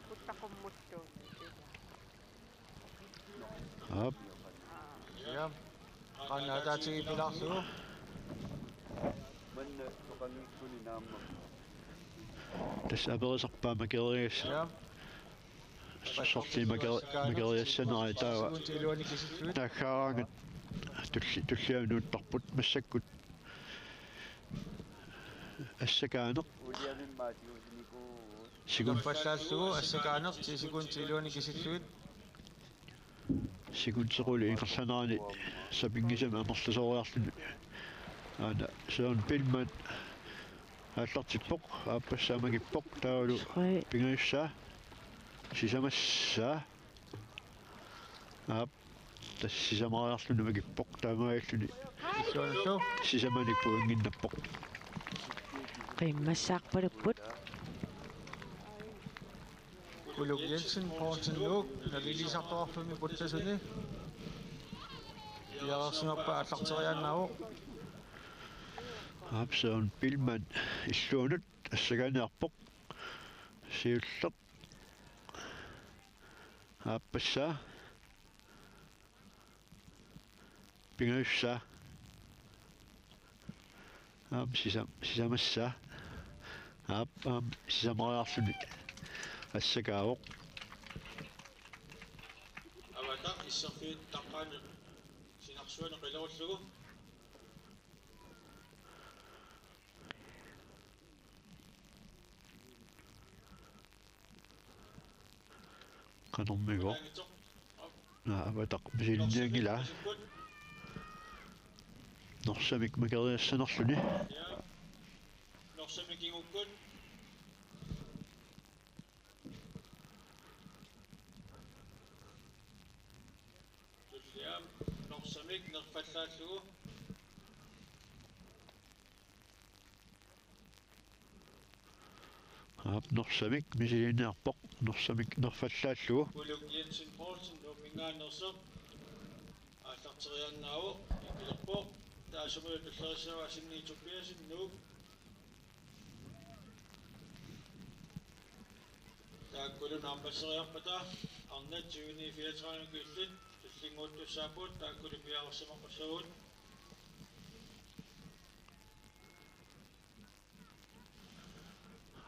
Kuttaqummuttuun. Aap. Ja. Qanoq ataatigipilaarlugu. Manna soqanngikkuni naamma. Tassa aperisarpaa makerias-. Ja. Sorliit makeri-, makeriassanerai taava. Sekunti iluani kisillugit. Taakkaaraangat tulli-, tulliani nuuttarput massakkut. Assakaaneq. Uliamimmaatiusinikuuvugut. Sekund-. Nerfallaallugu assakaaneq ti sekundit iluani kisillugit. Sekundit qulit ingerlanerani sapinngisamik amerlasooriarluni. Aana Søren Billmann aallartippoq, aappassaa makippoq, taavalu Tre. Pingajussaa, sisamassaa. Aap, tassa sisamariarluni makippoq, taamaalilluni Suunallu. Sisamanik pointinnappoq. Qimmassaarpalupput. Uluk Jensen, Poulsen Nuuk, nalilisartoqarfimmi puttasuni. Piareersimappat aallarteriaannaavoq. Aap, Søren Billmann illuanut assakaaniarpoq. Siulleq. Aappassaa. Pingajussaa. Aamma sisam-, sisamassaa. Aap, aamma sisamariarluni assakaavoq. Avata isserfiit taqqaani sinarsuani qilerullugu. Qanormigooq? Naa, Avataq misilinnianngilaa. Norsamik makeriassanerluni. Norsamik kingukkut. Tullia Norsamik nerfallaallugu. Aap, Norsamik misilinniarpoq, Norsamik nerfallaallugu. Uluk Jensen Poulsen Nuumminngaanneersoq aallarteriaannaavoq, ikilerpoq. Taassumalu tulleriissaavoq Asimni Tobiassen, Nuuk. Taakkulu naammasseriarpata arnat tyveni fireogtredive killit tullinnguuttussaapput, taakkulu piareersimaqqussagut.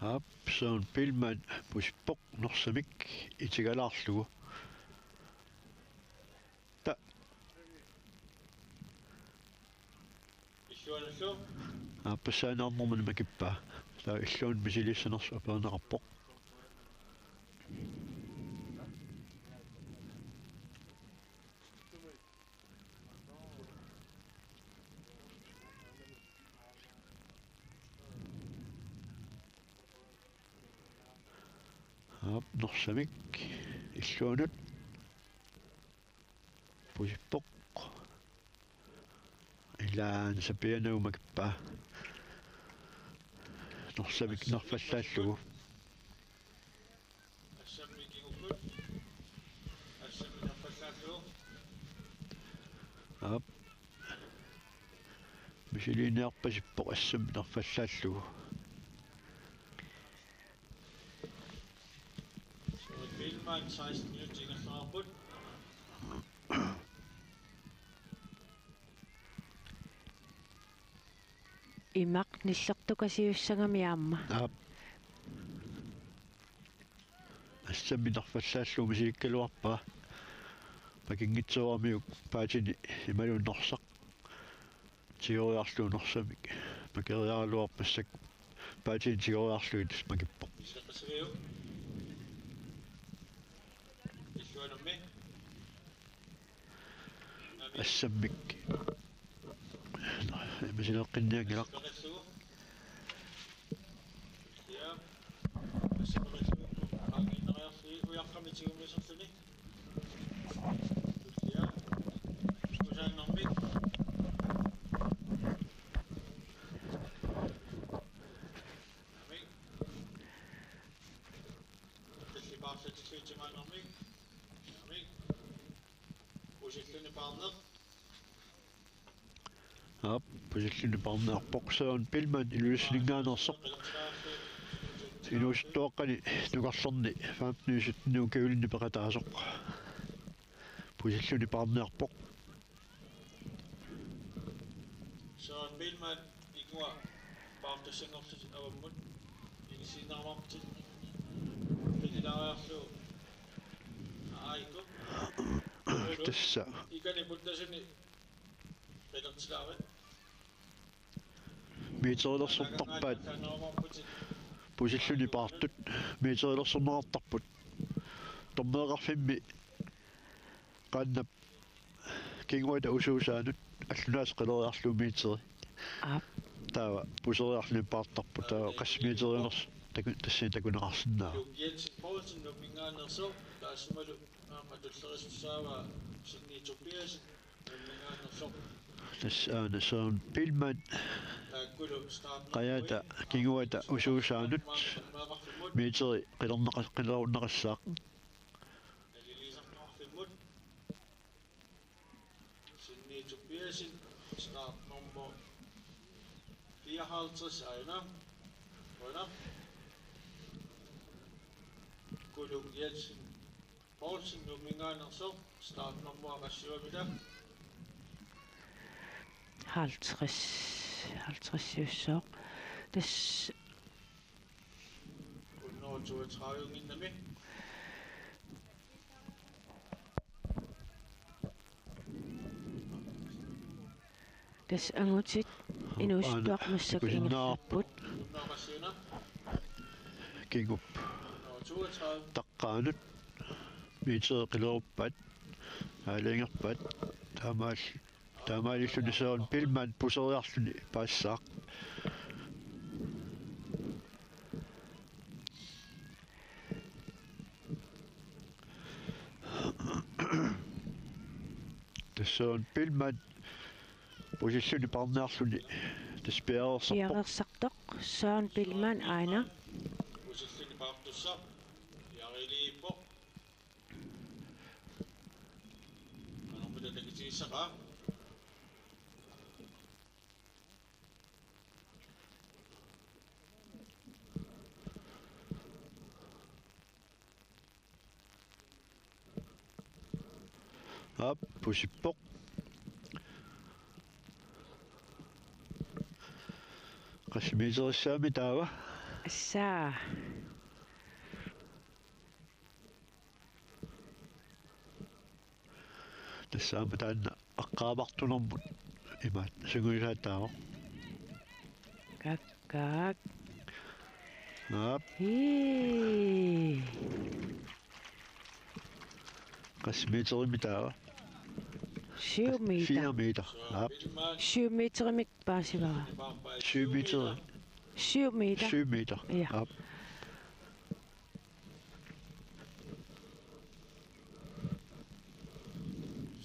Aap, Søren Billmann pusippoq Norsamik itigalaarlugu. Ta. Illuanullu. Aappassaaniarnermini makippaa. Taava illuanut misiliissanersoq aperineqarpoq. Aap, Norsamik illuanut pusippoq. Ilaanni sapianut makippaa. Norsamik nerfallaallugu. Assammi kingukkut. Assammi nerfallaallugu. Aap. Misiliiniarpasippoq Assammi nerfallaallugu. Søren Billmann, seksten minutter ingerlaarput. Imaq nillertukasiussagami aamma. Aap. Assammi nerfallaallugu misilikkaluarpaa. Pakinngitsooramiuk paatini imaluunniit Norsaq. Tigoriarlugu Norsamik. Makeriaraluarput massakkut. Paatini tigoriarlugit makippoq. Illuanummi. Assammik. Misileqqinnianngilaq. Pusilluni paarneq. Aap, pusilluni paarneq Søren Billmann Ilulissaninngaanneersoq. Inuusuttuaqqani nukarlerni femten sytten ukiulinni peqataasoq. Pusilluni paarneq. Søren Billmann, ikua paartussanngorlusi avammut. Inisiinnaavarput. Pinilaariarlugu. Aiko. Tassa. Ikani puttasuni. Petertilaarit. Meterilersortarpaat. Pusilluni paartut. Meterilersorneqartarput. Dommereqarfimmi qaannap kinguata usuusaanut allunaasaq qileriarlugu meteri. Aap. Taava puseriarluni paartarpoq, taava qassit meteriunersoq taku-, tassani takuneqarsinnaavoq. Luk Jensen Poulsen Nuumminngaanneersoq, taassumalu aamma tullerisussaavaa Sydney Tobiassen Nuumminngaanneersoq. Tassa aana Søren Biilmann, taakkulu startnummerit qajaata kinguata usuusaanut meteri qilerneqa-, qilerunneqassaaq. Naliliisartoqarfimmut. Sydney Tobiassen, startnummer fireoghalvtreds, aana. Under. Kuluk Jensen Poulsen Nuumminngaanneersoq, startnummer qassiummita? Halvtreds, halvtreds-iussaaq. Tassa hundrede toogtredive-nginnami. Tassa angutit inuusuttuarmissaq ingerlapput. Kingup taqqaanut meteri qileruppat, aalajangerpat, taamaal-, taamaalilluni Søren Biilmann puseriarluni paasissaaq. Tassa Søren Biilmann pusilluni paarniarluni tassa piareersarpoq. Piareersartoq Søren Biilmann aana. Pusilluni paartussaq piareerpoq. Qanormita takutigissaqaa? Aap, pusippoq. Qassit meterissaammi taava? Assaa. Tassa aamma taanna aqqaamartunermut imaat sungiusaataavoq. Kakkaak. Aap. Hii. Qassit meterimik taava? Syv meter. Fire meter. Aap. Syv meterimik paasivara. Syv meter. Syv meter. Syv meter. Ja. Aap.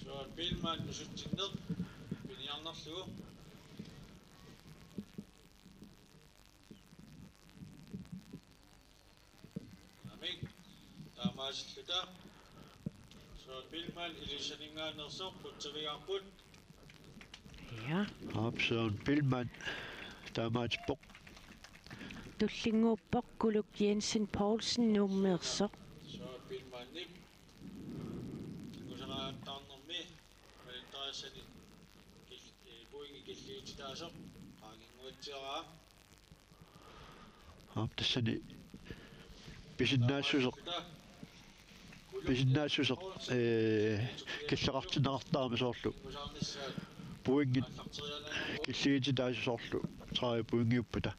Søren Biilmann nusutsinneq piniarnerlugu. Aamik. Taamaasilluta Søren Biilmann Ilulissaninngaanneersoq qutsavigaarput. Ja. Aap, Søren Biilmann taamaatippoq. Tullinnguuppoq Kuluk Jensen Poulsen Nuummeersoq. Søren Biilmannip kingusaqattaarnermi kalendarissani kil-, eh, pointi killiutitaasoq qaanginnguatsiaraa. Aap, tassani pisinnaassuseq, pisinnaassuseq, ee, killeqartinneqartarami soorlu. Pointit killiutitaasoq soorlu tredive pointiuppata.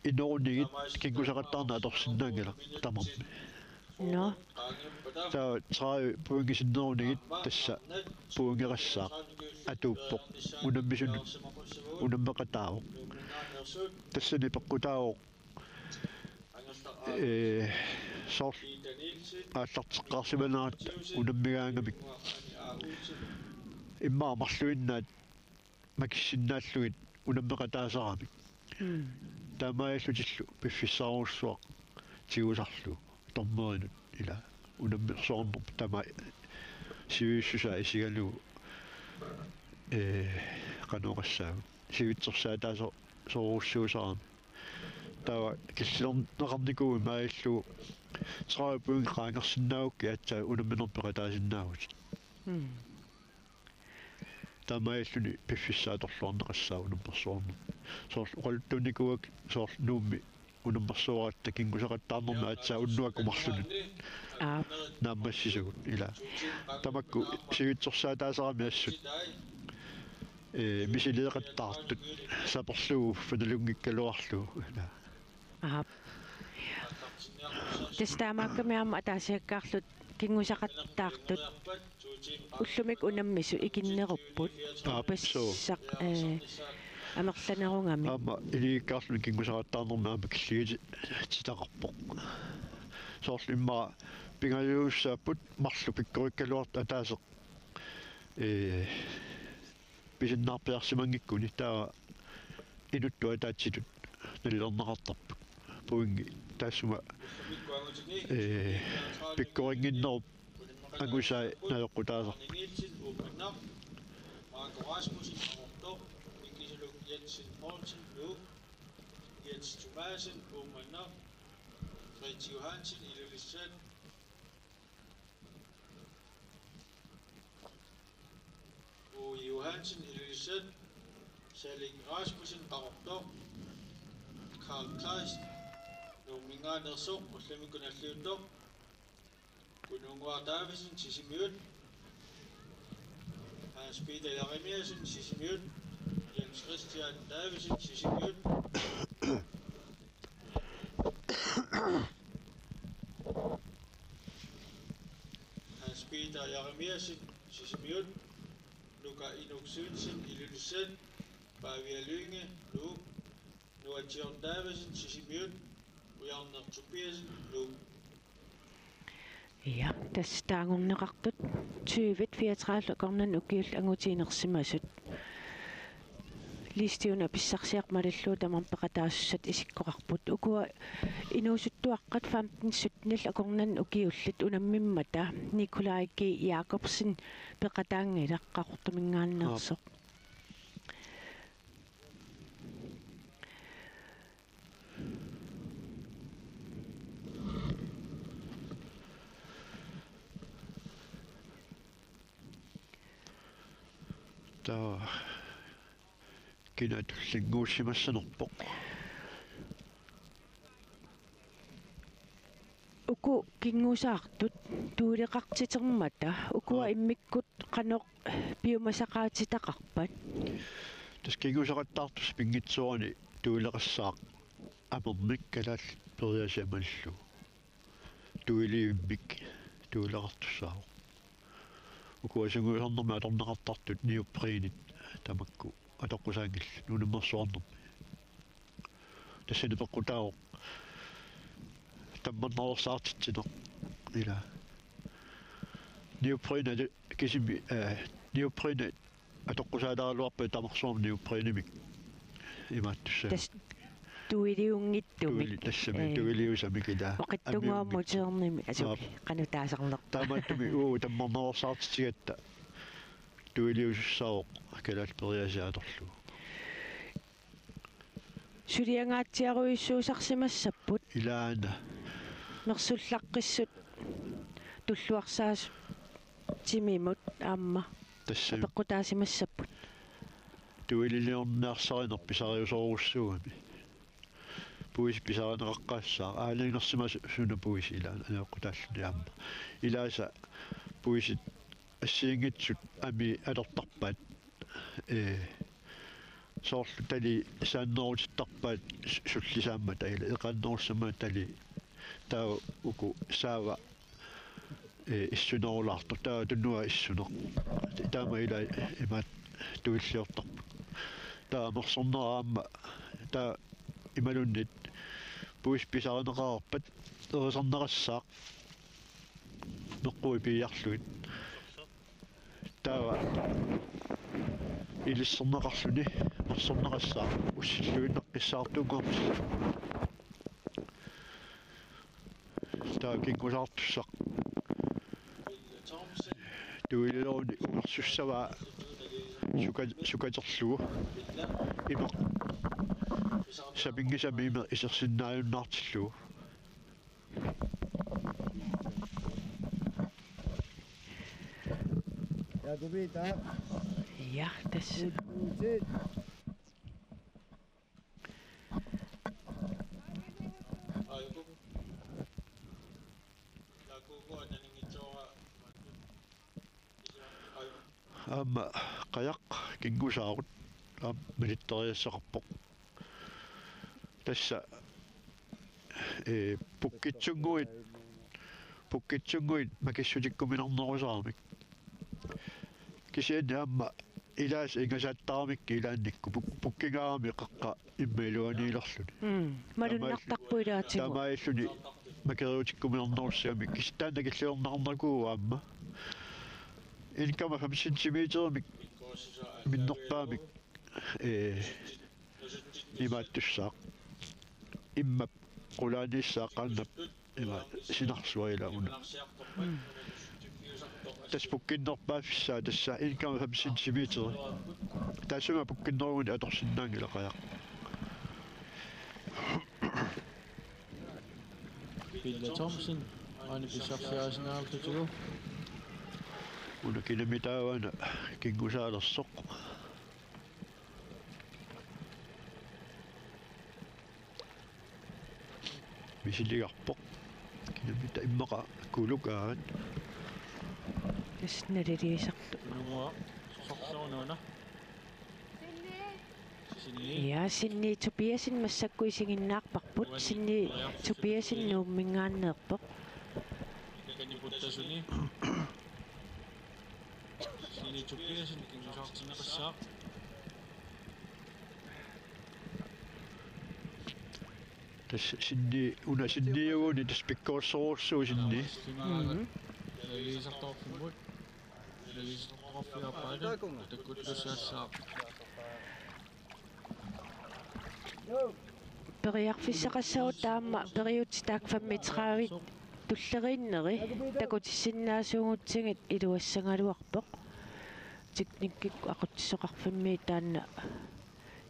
Inerunigit kingusaqattaarneq atorsinnaanngilaq tamarmi. Nå. Taava tredive pointit sinnerunigit tassa pointeqassaaq atuuppoq. Unammisunut unammeqataavoq. Tassani peqqutaavoq, ee, soorlu aallarteqqaarsimaneratta unammigaangamik. Immaqa marluinnaat makissinnaallugit unammeqataasaramik. Mm. Taamaalillutillu piffissarujussuaq tigusarlugu dommerinut ila unammersuarnerput tamaat sivisussusaa isigalugu, ee, qanoq oqassaagut, sivitsorsaataasorujussuusarami. Taava killilerneqarnikuuvoq maalillugu tredive pointit qaangersinnaagukkit aatsaat unamminerput peqataasinnaavutit. Mm. Taamaalilluni piffissaq atorluarneqassaaq unammersuarneq. Soorlu oqaluttuunnikuuakka soorlu Nuummi unammersuaratta kingusaqattaarnermi aatsaat unnuakkut marlunut. Aap. Naammassisugut ila. Tamakku sivitsorsaataasarami assut, ee, misileeqattaartut saperlugu finalunngikkaluarlugu ila. Aap. Tassa taamaakkami aamma ataasiakkaarluta kingusaqattaartut ullumikkut unammisut ikinnerupput. Aap, suu. Pissaq, ee, amerlanerugami. Aamma ilikkarluni kinngusaqattaarnermi aamma killigititaqarpoq. Soorlu immaqa pingajuussaapput marluk pikkorikkaluartoq ataaseq, ee, pisinnaarpiarsimanngikkuni taava inuttut ataatsitut nalilerneqartarput. Pointi taassuma, ee, pikkorinnginnerup angusai najoqqutaasarput. Marco Rasmussen, Qaqortoq, Mikkisuluk Jensen Poulsen, Nuuk, Jens Thomassen, Uummannaq, Fritz Johansen, Ilulissat, Ove Johansen, Ilulissat, Salik Rasmussen, Qaqortoq, Karl Kleist, Nuumminngaanneersoq, ullumikkut nalliuttoq, Kununnguaq Davidsen, Sisimiut, Hans Peter Jeremiassen, Sisimiut, Jens Christian Davidsen, Sisimiut, Hans Peter Jeremiassen, Sisimiut, Nuka Inuk Svendsen, Ilulissat, Pavia Lynge, Nuuk, Noah John Davidsen, Sisimiut, Ujarneq Tobiassen, Nuuk. Ja, tassa taagorneqartut tyvit fireogtredive akornanni ukiullit angutiinersimasut. Listi una pissarsiaq malillugu tamarmik peqataasussat isikkoqarput. Ukua inuusuttuaqqat femten syttenillu akornanni ukiullit unammimmata Nikolaj G. Jakobsen peqataanngilaq Qaqortuminngaanneersoq. Taava kina tullinnguussimassanerpoq? Uku kingusaartut tuuleqartitermata, ukua Aap. Immikkut qanoq piumasaqaatitaqarpat? Tassa kingusaqattaartussat pinngitsoorani tuuleqassaaq amermik kalaallit periaasiat malillugu. Tuilivimmik tuuleqartussaavoq. Ukua sungiusarnermi atorneqartartut neoprenit tamakku atoqqusaanngillat unammersuarnermi. Tassani peqqutaavoq tammarnaveersaartitsineq ila. Neopren atu-, kisimi, eh, neopren atoqqusaalaaraluarpat tamarsuarmik neoprenimik imaattussaq. Tassa tuiliunngitsumik. Tuili-, tassami Ee. Tuiliusamik ila. Oqitsunnguamik Ammiummik. Uteernimi, asu, Aap. Qanoq taasarnerpa. Taamaattumik uu tammarnaveersaartitsigatta tuiliusussaavoq kalaallit periaasiat atorlugu. Suliangaatsiarujussuusarsimassapput. Ilaana. Mersullaqqissut tulluarsaasut timimut aamma. Tassami. Apeqqutaasimassapput. Tuililiorniarsarineq pisariusorujussuugami. Puisit pisarineqaqqaassaaq. Aalajangersimasoq suna puisi ilaana ajoqquttaalluni aamma. Ilaasa puisit assigiinngitsut amii atortarpaat. Ee, soorlu talii saannerutittarpaat su-, sullisaammata ila eqaannerussammata talii. Taava uku saava, ee, issunerulaartoq, taava tunuaq issuneq. Taama ila imaattoq tuilliortarput. Taava mersornera aamma, taava imaluunniit puisit pisarineqareerpat erisarneqassaaq meqquit piiarlugit. Taava ilisserneqarluni mersorneqassaaq ussilluinnaqqissaartuunngortillugu. Taava kingusaartussaq tuilileruni uersussavaa suka-, sukaterlugu. Imeq saminngisamik imeq isersinnaajunnaartillugu. Jakobita. Ja, tassa. Utit. Aamma qajaq kingusaarut aamma malitteriassaqarpoq. Tassa, ee, pukkitsunnguit, pukkitsunnguit makissutikkuminarnerusaramik. Kisianni aamma ilaasa ingasaattaramikku ilaannikkut puk-, pukkingaarami qeqqa immaqa iluaniilerluni. Mm. Malunnartarpoq ilaatigut. Taamaalilluni makeriutikkuminarnerussagamik kisianni taanna killiornarnakuuvoq aamma. En komma fem centimeterimik minnerpaamik, ee, imaattussaaq. Immap qulaaniissaaq qaannap ima sinarsuaq ila una. Mm. Tassa pukkinnerpaaffissaa tassa en komma fem centimeter. Taassuma pukkinnerugunik atorsinnaanngilaq qajaq. Pille Thomsen, aana pissarsiarisinnaavarput. Una kinamitaava una kinngusaalersoq. Misiligarpoq. Kinamita immaqa kulukaat. Tassa naliliisartoq. Nunguaq, sorsorunuuna. Sinni. Ja, Sinni Tobiassen massakkut isiginnaarparput. Sinni Tobiassen Nuumminngaanneerpoq. Ikani puttasuni. Sinni Tobiassen kingusaartinneqassaaq. Tassa Sinni, una Sinniuguni tassa pikkorissorujussuuvoq Sinni. Mhm. Naliliisartoqarfimmut. Naliliisartoqarfiapaana. Takkuttussaassaaq. Periarfissaqassaaq taama periutsit taakku femogtredive tulleriinneri takutissinnaasuugutsigit iluassagaluarpoq. Teknikkikkut aqutsisoqarfimmi taanna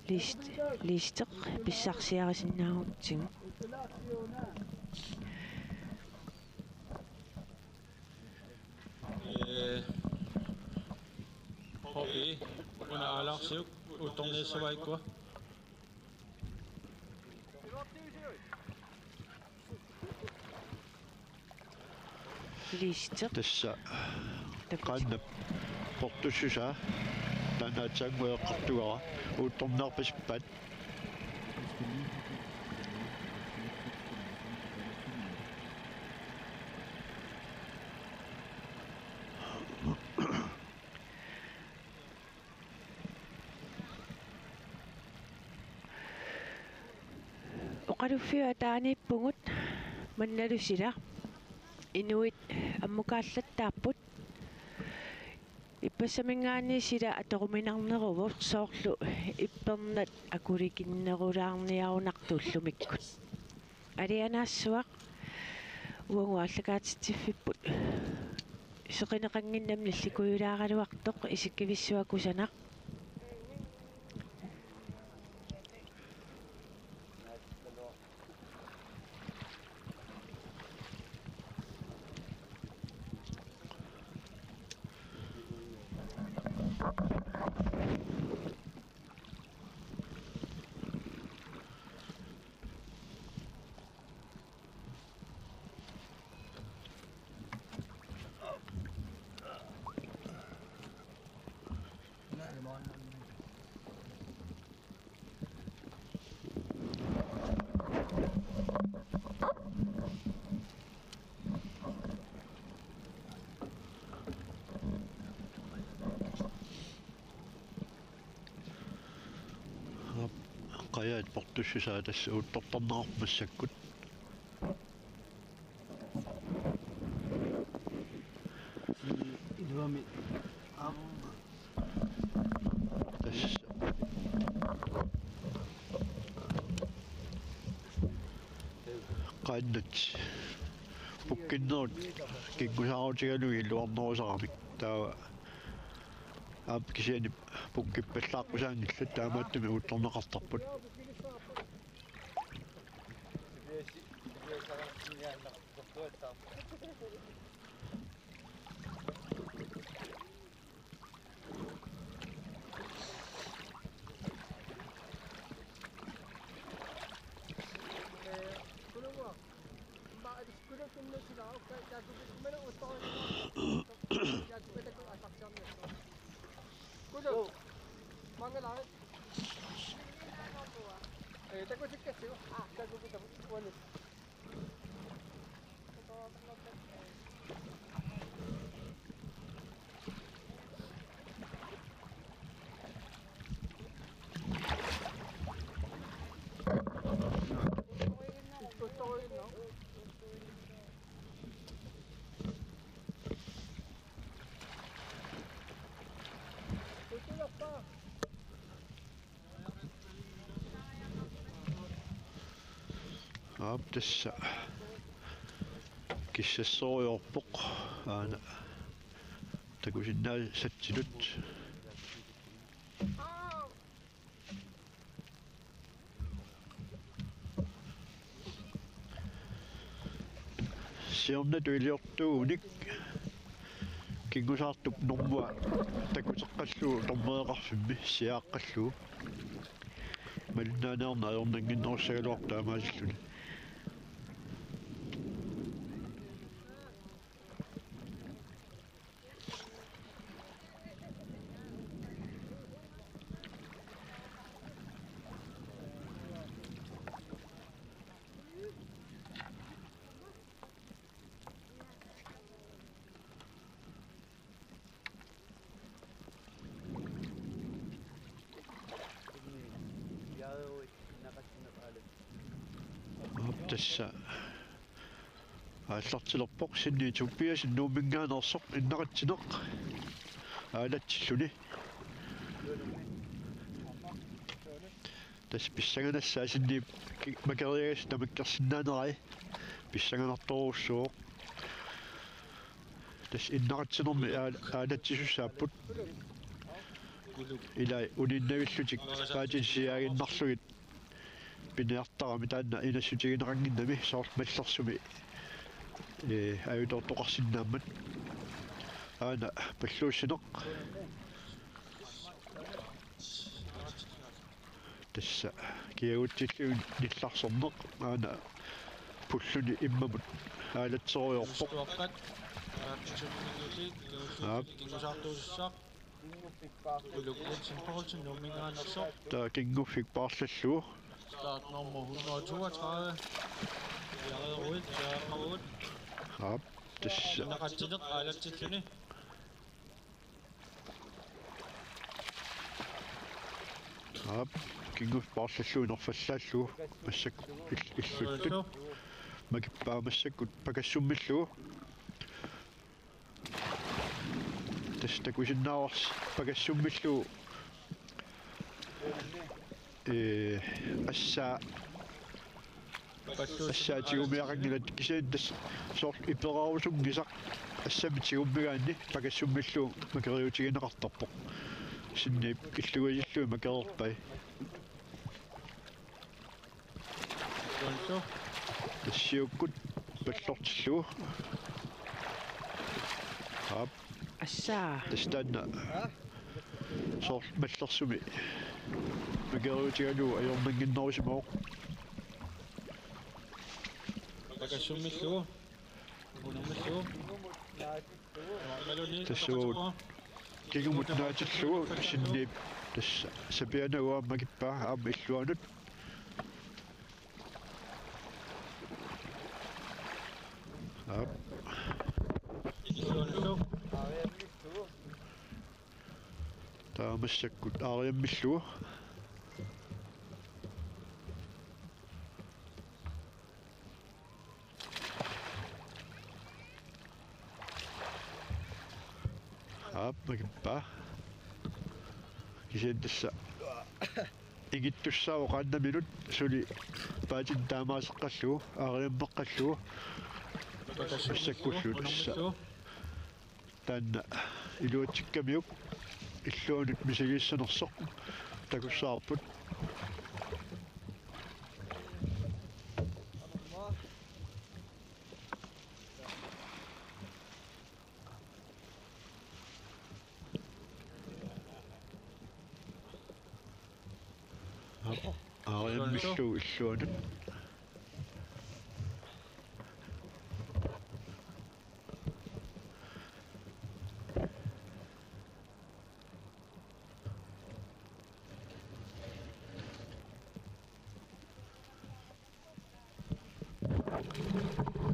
list-, listeq pissarsiarisinnaagutsigu. Ee, H P, una aalaarsiuk, uuttorniassavai ukua. Listeq. Tassa. Takut. Qaannap portussusaa. Taanna aatsaannguaq eqqartugara. Uuttorniarpasippaat. Oqaluffiup ataaniippugut mannalu sila inuit ammukaallattaapput. Ippassaminngaanniit sila atoruminarneruvoq soorlu ippernat akulikinnerulaarniarunartut ullumikkut. Alianaassuaq uagut aallakaatitsiffipput. Seqineqannginnami nillikujulaaraluartoq isikkivissuaq kusanaq. Qajaat portussusaa tassa uuttortarneqarpoq massakkut. Iluamik aamma. Tassa. Qaannat pukkinnerut kinngusaarutigalugit iluarnerusaramik. Taava aamma kisianni pukkippallaaqqusaanngillat taamaattumik uuttorneqartarput. Kulu. Mangala. Eh, takutikkatsigu. Ah, takutikkatsigu. Uani. Aap, tassa kissassorujoorpoq aana takusinnaasatsinnut. Siornatigut iliortuunik kingusaartup normua takuteqqallugu dommereqarfimmi siaaqqallugu. Malinnaaniarneq ajornannginnerussagaluarpoq taamaasilluni. Aap, tassa aallartilerpoq Sinni Tobiassen Nuumminngaanneersoq innaqatsineq aalatsilluni. Tassa pissanganassaaq Sinni ki-, makeriagassat tamakkersinnaanerai pissanganartorujussuuvoq. Tassa innaqatsinermi aal-, aalatsisussaapput. Ilai uniinnavillutik paatini siaaginnarlugit piniartarami taanna inassutigineqannginnami soorlu mallersumi, ee, ajutoortoqarsinnaammat. Aana palluussineq. Tassa kiagutsilluni nillarsorneq aana pulluni immamut aalatserujoorpoq. Istuaqqat. Aap. Aap. Kingusaartuussaq. Uluk Jensen Poulsen, Nuumminngaanneersoq. Taava Kinguffik paarlallugu. Startnummer hundrede og toogtredive. Jared Ruud, Jared Ruud. Aap, tassa. Innaqatsineq aalatsilluni. Aap, Kinguffik paarlallugu nerfallaallugu. Massakkut il-, illuttut. Makippaa massakkut pakassummillugu. Tassa takusinnaavarsi pakassummillugu, ee, assaa, assaa tigumiaqanngilat kisianni tassa soorlu iperarusunngisaq assammi tigummigaanni pakassummillugu makeriutigineqartarpoq. Sinniip killugasillugu makereerpai. Tuansu. Tassiukkut pallortillugu. Aap. Assaa. Tassa taanna. Soorlu mallersumi makeriutigalugu ajornannginnerusimavoq. Pakassummillugu. Unammallugu. Tassa uagut Kingumut naatillugu Sinniip tassa sapianagua makippaa aamma illuanut. Aap. Illuanullu. Taava massakkut aariammillugu. Aap, makippaa. Kisianni tassa ingittussaavoq qaannaminnut suli paatini taamaaseqqallugu, aariammeqqallugu. Massakkullu tassa. Taanna iluatsikkamiuk illuanut misigissanersoq takussavarput. Aariammillugu illuanut.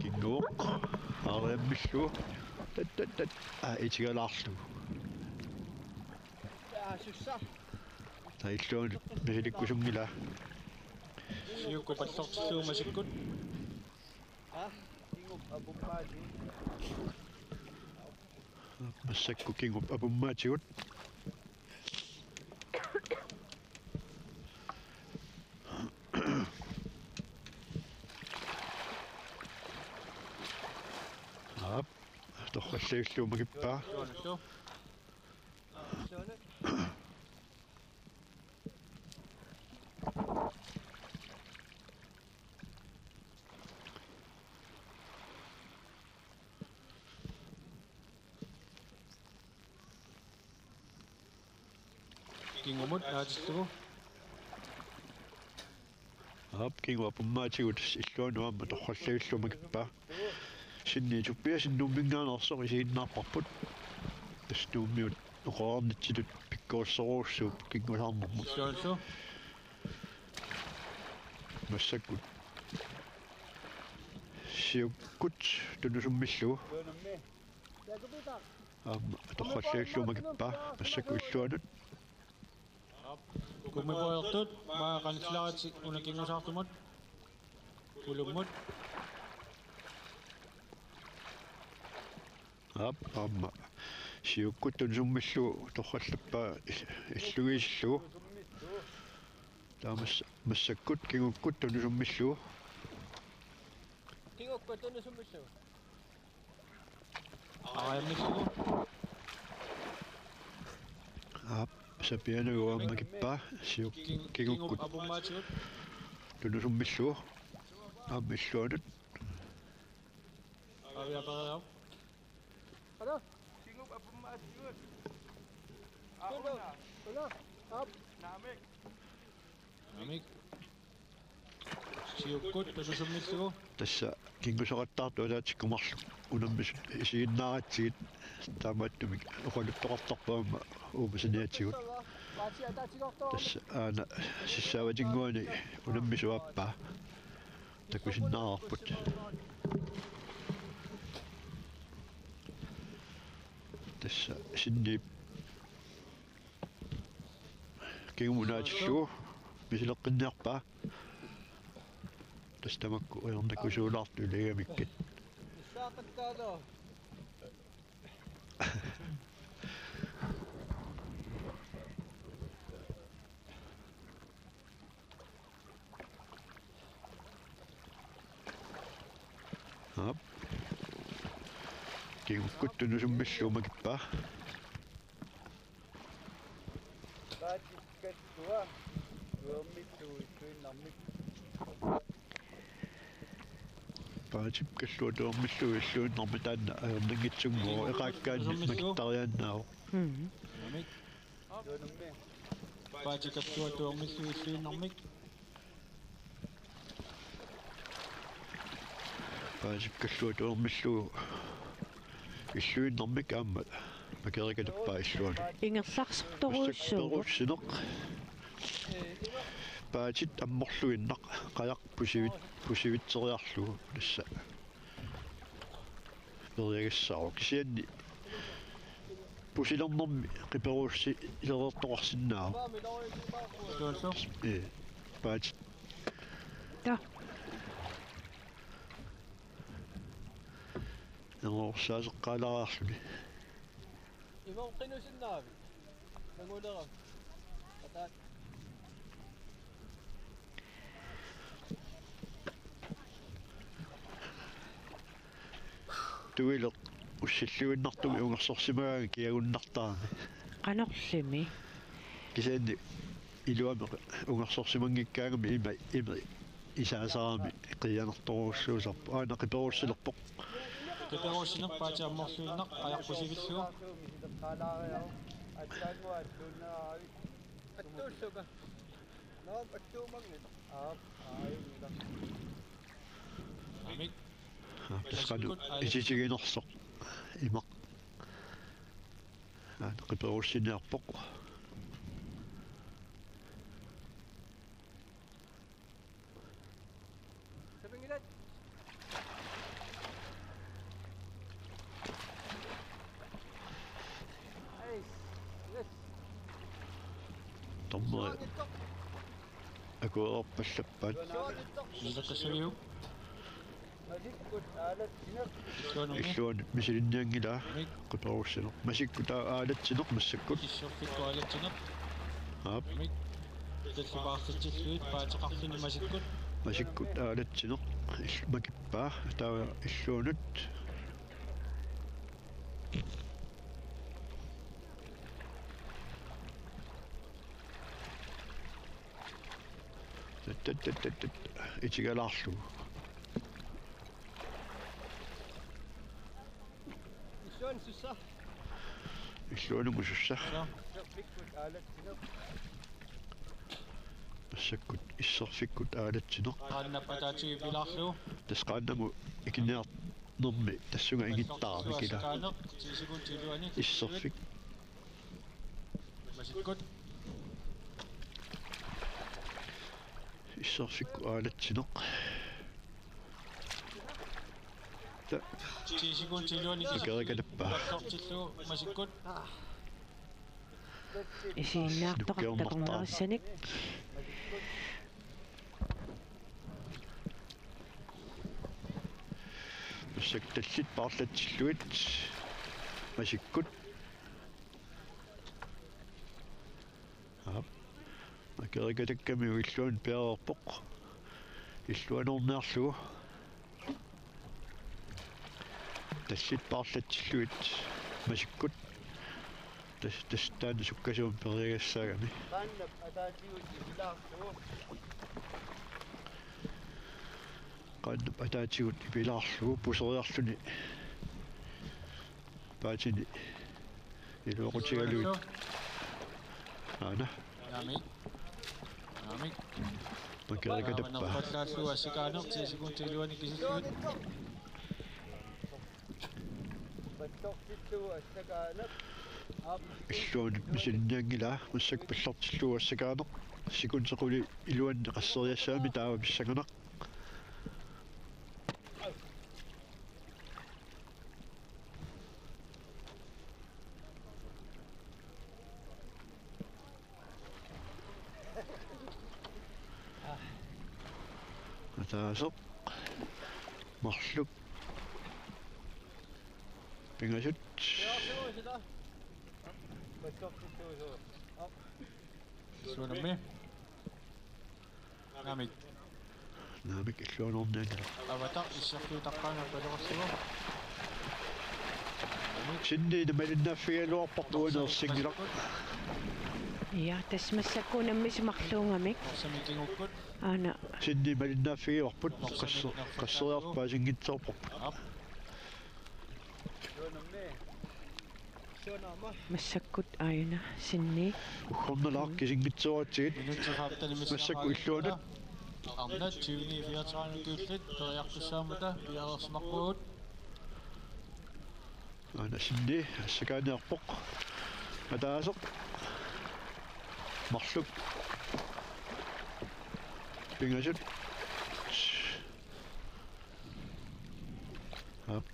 Kinguvoq. Aariammillugu. Tat, tat, tat. Aa, itigalaarlugu. Aa, sussa. Taava illuanut misilikkusunngilaa. Siukkut pallortillugu masikkut. Aa, Kingup apummaatsigut. Massakkut Kingup apummaatsigut. Toqqallavillugu makippaa. Kingumut naatillugu. Aap, kingu apummaatigut illuanut aamma toqqallavillugu makippaa. Sinni Tobiassen Nuumminngaanneersoq isiginnaarparput. Tassa Nuummiut oqarnitsitut pikkorissorujussuupput kingusaarnermut. Illuanut. Massakkut. Siukkut tunusummillugu. Aamma toqqallavillugu makippaa. Massakkut illuanut. Kummiporiortut, maa qanillaaritsi una kingusaartumut. Kulummut. Aap, aamma. Siukkut tunusummillugu toqqallappaa il-, illugiisillugu. Taava mas-, massakkut kingukkut tunusummillugu. Kingukkut tunusummillugu. Aajamillugu. Aap, sapianut aamma makippaa, siuk-, kingu-, kingukkut. Kingup apummaatigut. Tunusummillugu. Aamma illuanut. Aviapareerau. Hallo? Kingup apummaatigut. Hallo? Hallo? Aap. Naamik. Naamik. Siukkut tunusummillugu. Tassa kingusoqattaartut ataatsikkumaarlugit unammisut isiginnaaratsigit, taamaattumik oqaluttoqartarput aamma uumasaniatigut. Tassa aana sissaavatinnguani unammisut aappaa takusinnaavarput. Tassa sinniip kingumut naatillugu misileqqinniarpaa. Tassa tamakku ajornakusuulaartut iligamikkit. Aap. Kingukkut tunusummillugu makippaa. Paatip kalluat tuermillugu illuinnarmik. Paatip kalluat tuermillugu illuinnarmik, taanna ajornanngitsunnguuvoq, eqaakkaanni makittariaannaavoq. Mm. Naamik. Paatip kalluat tuermillugu illuinnarmik. Paatip kalluat tuermillugu illuinnarmik aamma makerikatappaa illuanut. Ingerlaartorujussuuvoq. Massakkut perussineq. Paatit ammorluinnaq qajaq pusivit-, pusivitseriarlugu tassa periagassaavoq. Kisianni pusilernermi qiperuussilereertoqarsinnaavoq. Illuanut. Ee, paatit. Taa. Erorsaaseqqaalaariarluni. Ima qinusinnaavit? Nangulera. Ataat. Tuileq ussilluinnartumik ungersorsimagaangat kiagunnartarami. Qanorlimi? Kisianni iluamik ungersorsimanngikkaangami ima, ima isaasarami qiianartorujussuusarpoq. Aana qiperuussilerpoq. Qiperuussineq paatit ammorluinnaq qajaq pusivillugu. Attuussuka. Naamik, attuumanngilaq. Aap, aajunngilaq. Naamik. Aa, tassa qanoq isitiginersoq imaq. Aa, qiperuussiniarpoq. Dommeri akuerpallappaat. Illuanut misilinnianngilaa. Qiperuussineq. Masikkut aa-, aalatsineq massakkut. Kissorfikkut aalatsineq. Aap. Tallipaartitsillugit paateqarluni masikkut. Masikkut aalatsineq. Il-, makippaa. Taava illuanut. Tat, tat, tat, tat, tat. Itigalaarlugu. Illuanut sussa. Illuanut sussa. Joo. Isserfikkut aalatsineq. Massakkut isserfikkut aalatsineq. Qaannap ataatigut ipilaarlugu. Tassa qaannamut ikinniarnermi tassunga ingittara Mikila. Assakaaneq, ti sekundit iluanni. Isserfik. Masikkut. Isserfikkut aalatsineq. Ta-, ti sekundit iluanni. Akerikatappa. Ullortillugu masikkut. Isiginnaartoqartoq takornarissanik. Massakkut tallit paarlatsillugit masikkut. Aap. Akerikatakkamiuk illuanut piareerpoq. Illuanorniarlugu. Tallit paarlatsillugit masikkut. Tas-, tas-, taanna sukkasuumik periagassaagami. Qaannap ataatigut ipilaarlugu. Qaannap ataatigut ipilaarlugu puseriarluni. Paatini iluaqutigalugit. Aana. Naamik. Naamik. Akerikatappa. Nerfallaallugu assakaaneq ti sekundit iluanni kisillugit. Illuanut misilinnianngilaa, massakkut pallortillugu assakaaneq. Sekundit qulit iluanni qasseriassagamik taava pissanganaq. Ataaseq. Marluk. Pingasut. Suunammi. Naamik. Naamik illuanornianngilaq. Avatar isserfiutaqqaangat paleqarlugu. Sinni malinnaaffigigaluarparput uani ersinngilaq. Ja, tassa massakkut unammisut marluugamik. Norsami kingukkut. Aana. Sinni malinnaaffigivarput qassu-, qasseriarpaasinngitsoorparput. Aap. Massakkut aajuna sinni. Uggornalaaq kisinngitsooratsigit. Minutsit femten. Massakkut illuanut. Arnat tyveni fireogtredive ukiullit periartussaammata piareersimaqquagut. Aana sinni assakaaniarpoq. Ataaseq. Marluk. Pingasut. Aap.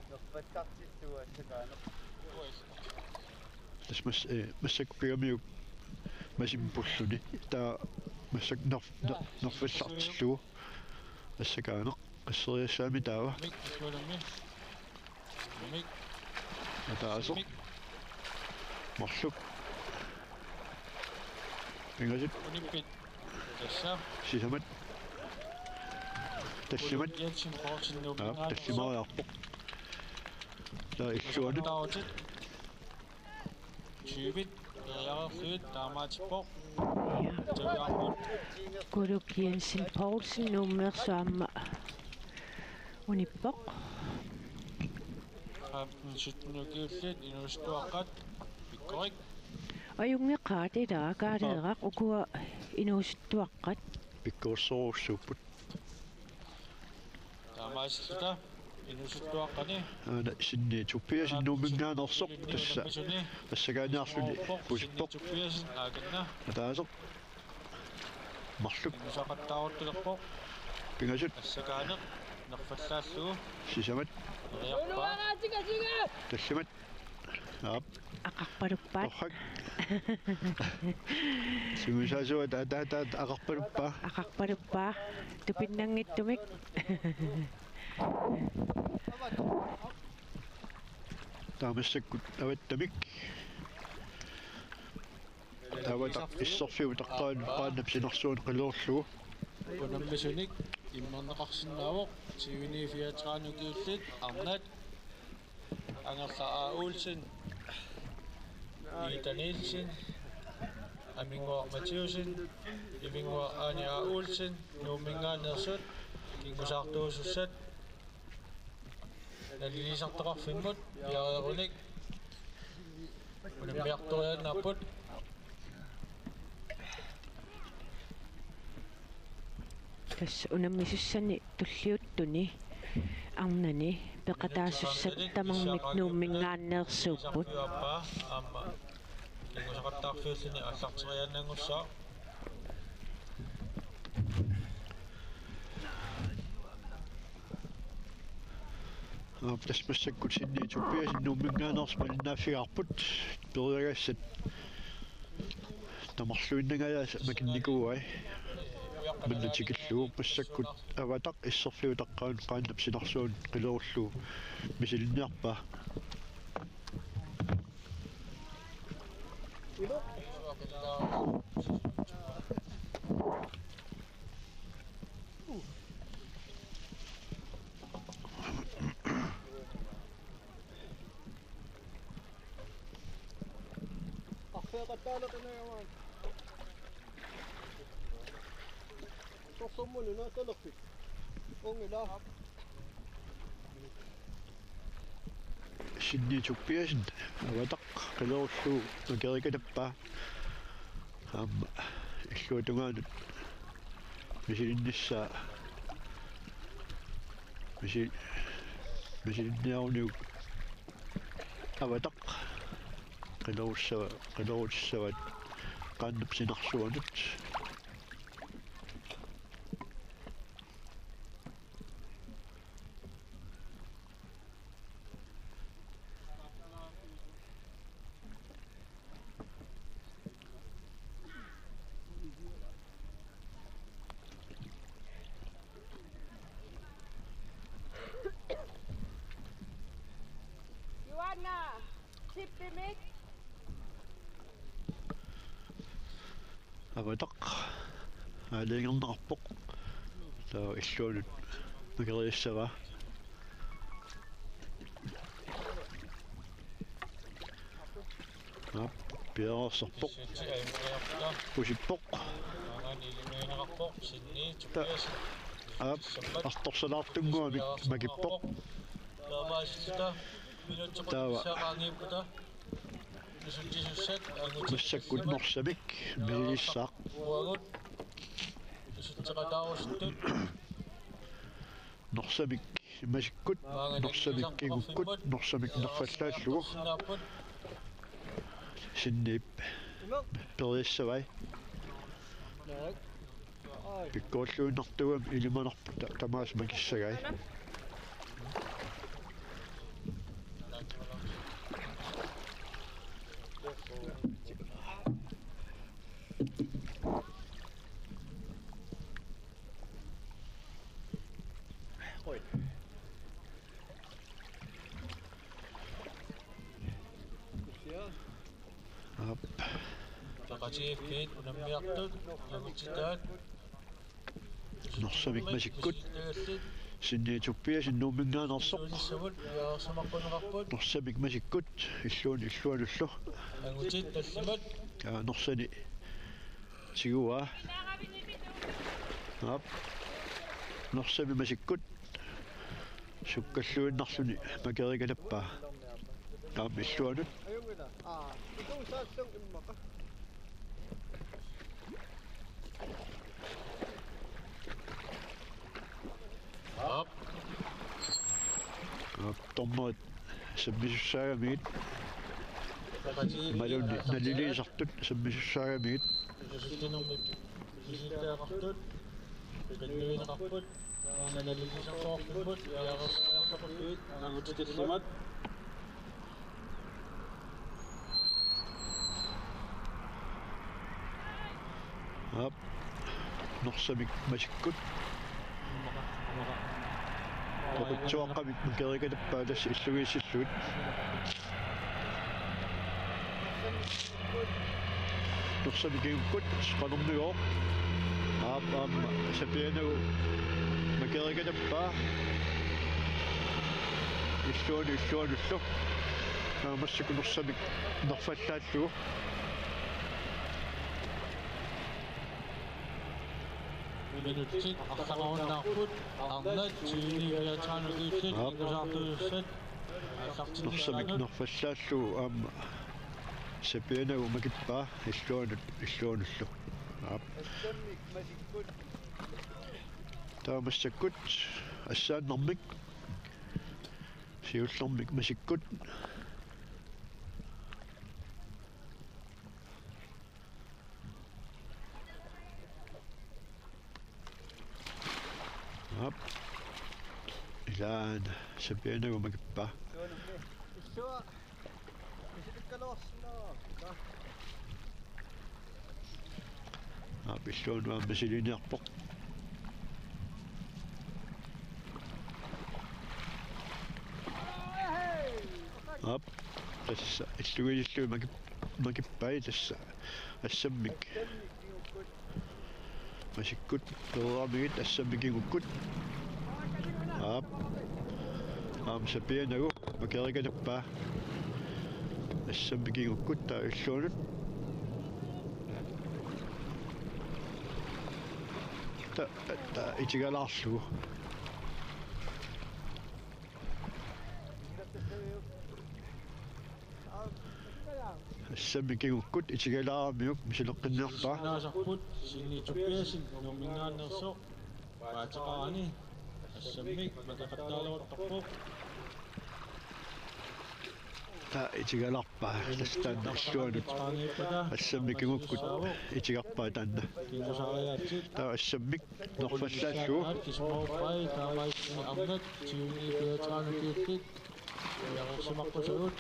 Nerfallartillugu assakaaneq. Tassa mas-, eh, massakkut pigamiuk masimpulluni. Taava massakkut nerf-, ner-, nerfallartillugu assakaaneq. Qasseriassaami taava. Mik, suunammi. Mik. Ataaseq. Mik. Marluk. Pingasut. Unippit. Tassa. Sisamat. Tallimat. Uluk Jensen Poulsen. Aap, tallimariarpoq. Taava illuanut. Taavutit. Tyvit, periarerlugit, taamaatippoq. Ja. Taviarput. Kuluk Jensen Poulsen Nuummeersuarmi unippoq. Femten sytten ukiullit inuusuttuaqqat, pikkorik. Ajunngeqaat ilaa, Kaaleeraq, ukua inuusuttuaqqat. Pikkorissorujussuupput. Taamaasilluta inuusuttuaqqani. Aana sinni Tobiasen Nuumminngaanneersoq tassa. Assakaaniarluni pusippoq. Sinni Tobiasen aakanna. Ataaseq. Marluk. Inuusaqattaaruttulerpoq. Pingasut. Assakaaneq nerfallaallugu. Sisamat. Neriarpaa. Tallimat. Aap. Aqarpaluppaa. Torrak. Sungiusaasuat ataataat aqarpaluppaa. Aqarpaluppaa. Tupinnanngitsumik. Taava massakkut avattamik. Taava ta-, isserfiutaqqaanut qaannap sinarsuanut qiloorlugu. Unammisunik. Immerneqarsinnaavoq tyve niogfyrre ukiullit arnat Angerlaq A. Olsen, Ida Nielsen, Aminnguaq Mathiussen, Ivinnguaq Aani A. Olsen, Nuumminngaanneersut, kingusaartuusussat, naliliisartoqarfimmut piareerunik unammiartoriaannaapput. Tassa unammisussani tulliuttuni arnani peqataasussat tamarmik Nuumminngaanneersuupput. Aamma kingusaqattaarfiulluni aallarteriaannanngussaaq. Aap, tassa massakkut Sinni Tobiassen Nuumminngaanneersoq malinnaaffigaarput. Periagassat tamarluinnangajaasa makinnikuuai. Manna tikillugu massakkut Avataq isserfiutaqqaanut qaannap sinarsuanut qilerullugu misilinniarpaa. Arfiaqattaalaqinngajamaan. Torsummunu naatalerpit. Ungila. Sinni Tobiassen Avataq qilerullugu makerikatappaa. Aamma illuatungaanut misilinnissaa. Misi-, misilinniaruniuk Avataq qilerussava-, qilerussavaat qaannap sinarsuanut. Juana, tippimik. Avataq aalajangerneqarpoq. Taava illuanut makeriassavaa. Aap, piareersarpoq. Pusippoq. Ta-, aap, artorsalaartunnguamik makippoq. Taava. Massakkut Norsamik misilissaaq. Norsamik masikkut, Norsamik kingukkut, Norsamik nerfallaallugu. Sinniip periassavai. Pikkorilluinnartuugami ilimanarpoq ta-, tamaasa makissagai. Aap. Peqatigiiffiit unammiartut, angutitaat. Norsamik masikkut. Sinni Tobiassen Nuumminngaanneersoq. Norsamik masikkut. Illuun, illuanullu. Angutit tallimat. Aa, Norsani tiguaa. Aap. Norsami masikkut. Sukkalluinnarluni makerikatappaa. Aamma illuanut. Aap. Aap, dommerit sammisussaagamigit. Imaluunniit naliliisartut sammisussaagamigit. Aap, Norsamik masikkut. Toqitsuaqqamik makerikatappaa tassa illugiissillugit. Norsamik kingukkut, qanormigooq. Aap, aamma sapianagu Makerikanappa. Illuanut, illuanullu. Taava massakkut Norsamik nerfallaallugu. Minutsit arlaqarunnaarput, arnat tyveni fireogtredive ukiullit. Aap. Ingerlaartussat aallartinninngaanniit. Norsamik nerfallaallugu aamma sapianagu makippaa illuanut, illuanullu. Aap. Taava massakkut assaannarmik siullermik masikkut. Aap. Ilaana sapianagu makippaa. Aap, illuanut aamma misiliniarpoq. Aap, tassa illugiillu makip-, makippai tassa assammik. Masikkut pereeramigit assammik kingukkut. Aap. Aamma sapianagu makerikanappa. Assammik kingukkut taava illuanut. Ta-, ta-, itigalaarlugu. Assammik kingukkut itigalaaramiuk misileqqinniarpaa. Naasarput Sinni Tobiassen Nuumminngaanneersoq paateqarani assammik makaqattaaleruttorpoq. Taava itigalarpaa. Tassa taanna illuanut assammik kingukkut itigarpaa taanna. Taava assammik nerfallaallugu. Kismoorpai taamaasilluni arnat tyveni fireogtredive ukiullit. Ujarussimaqqusavut.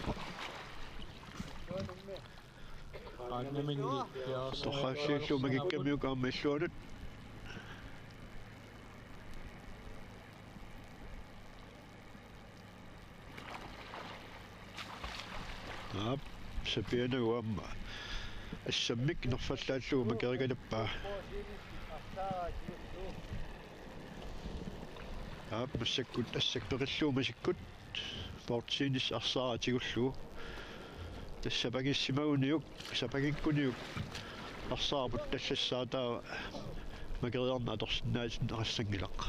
Qaannaminni piareersimaqqusavut. Torrassuillu makikkamiuk aamma illuanut. Aap, sapianagu aamma assammik nerfallaallugu makerikanappa. Aap, massakkut assak peqillugu masikkut. Bordtennis arsaaraatigullu. Tassa sapangissimaguniuk, sapangikkuniuk arsaarput tallassaa taava makeriarneq atorsinnaatinneqassanngilaq.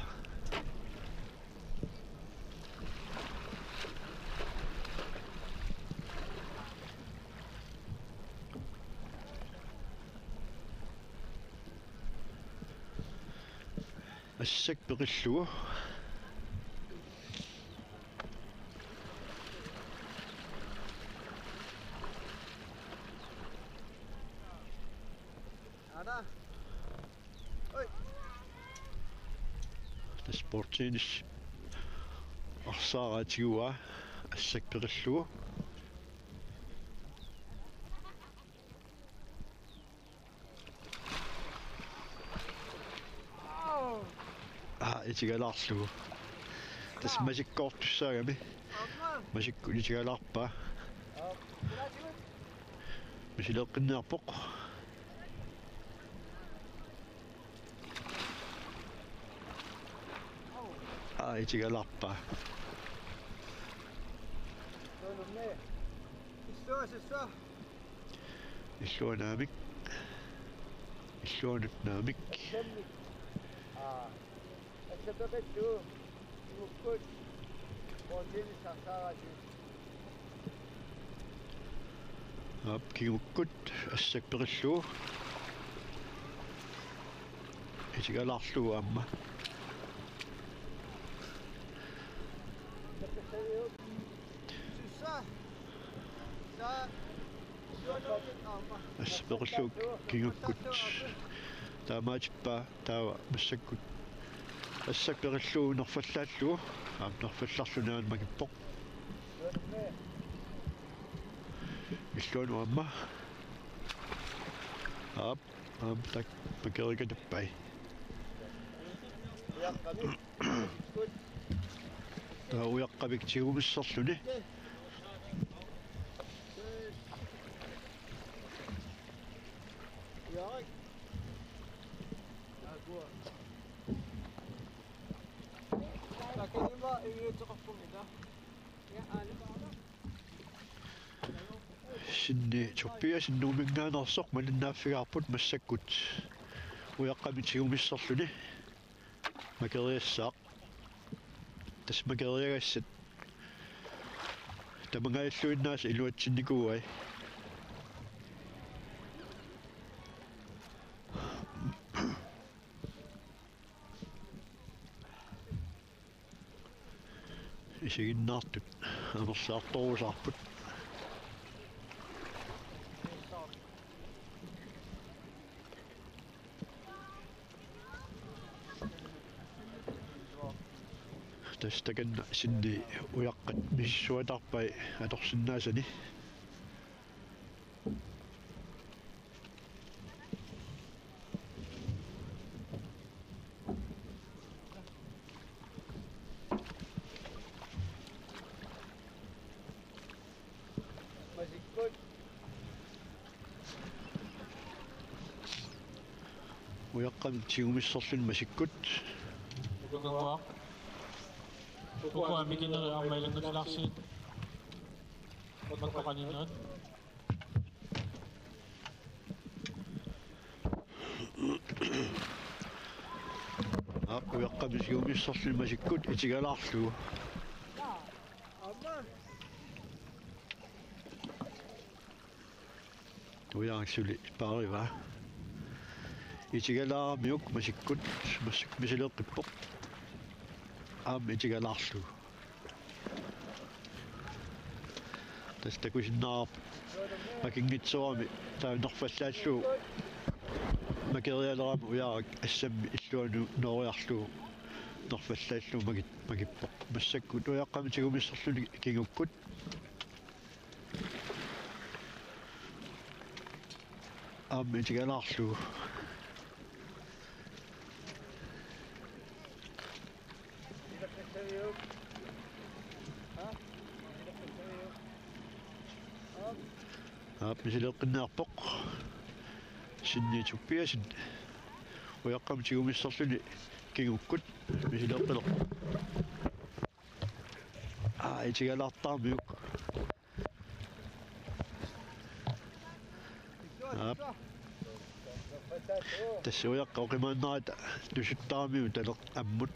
Assak peqillugu. Aana. Oi. Tassa bordtennis arsaaraatigaa assak peqillugu. Aa, itigalaarlugu. Tassa masikkoortussaagami. Masikkut itigalaarpaa. Misileqqinniarpoq. Aa, itigalaarpaa. Illuanut naamik. Illuanut naamik. Aap, kingukkut assak peqillugu. Itigalaarlugu aamma. Assak peqillugu kingukkut. Taamaatippaa taava massakkut. Assak peqillugu nerfallaallugu. Aamma nerfallarluni aamma makippoq. Illuanut aamma. Aap, aamma taakku makerikanappai. Taava Ujaqqamik tigumisserluni. Sinni Tobiasen Nuumminngaanneersoq malinnaaffigaarput massakkut. Ujaqqamik tigumisserluni makeriassaaq. Tassa makeriagassat tamangajalluinnaasa iluatsinnikuuai. Isiginnaartut amerliartorusaarput. Tassa takanna sinni ujaqqat misissuataarpai atorsinnaasani. Masikkut. Ujaqqamik tigumisserluni masikkut. Ukua. Ukua mikineri aamma ilanngutilaarsigit. Makku qaninnerit. Aap, ujaqqamik tigumisserluni masikkut itigalaarlugu. Ujaaq suli paarivaa. Itigalaaramiuk masikkut, massakkut misileeqqippoq. Aamma itigalaarlugu. Tassa takusinnaavarput akinngitsoorami taava nerfallaallugu makerialerami ujarak assammik illuanut nooriarlugu nerfallaallugu makit-, makippoq. Massakkut ujaqqamik tigumisserluni kingukkut. Aamma itigalaarlugu. Aap, misileeqqinniarpoq. Sinni Tobiasen ujaqqamik tigumisserluni kingukkut misileeqqilerpoq. Aa, itigalaartaramiuk. Aap. Tassa ujaqqat oqimaannerata tusuttaramiuk taleq ammut.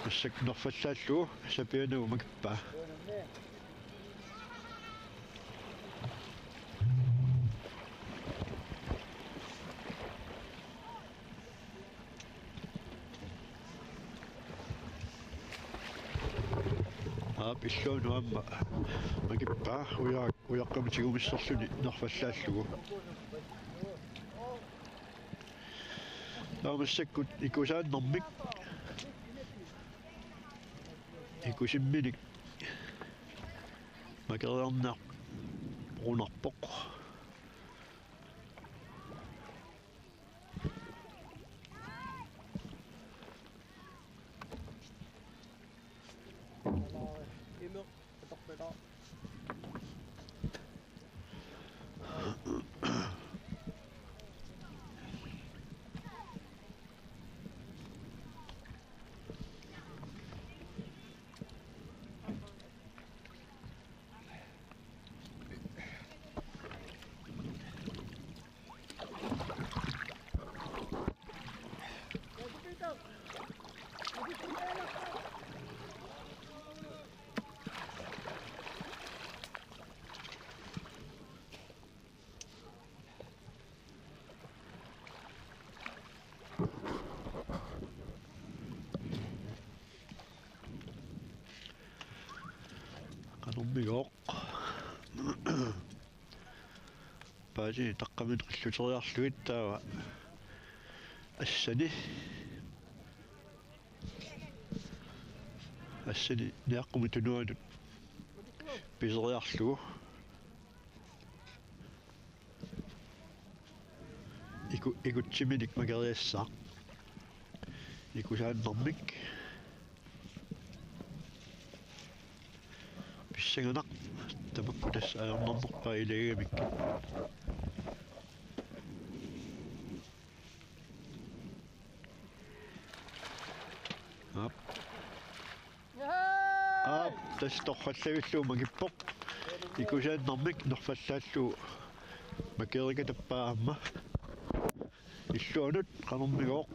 Massakkut nerfallaallugu sapiannagu makippaa. Aap, illuanut aamma makippaa, uja-, ujaqqamik tigumisserluni nerfallaallugu. Taava massakkut ikusaannarmik. Ikusimminik makeriarniarunarpoq. Imeq atorpalaa. Qanormigooq. Paasini taqqamini qilluteriarlugit taava assani. Assani niaqqumut tunuanut piseriarlugu. Iku-, ikutsiminik makeriassaaq. Ikusaannarmik. Pissanganaq. Tamakku tassa ajornarnerpaat ilagigamik. Aap, Tassa torrallavillugu makippoq. Ikusaannarmik nerfallaallugu Makerika tappaa aamma. Illuanut qanormigooq.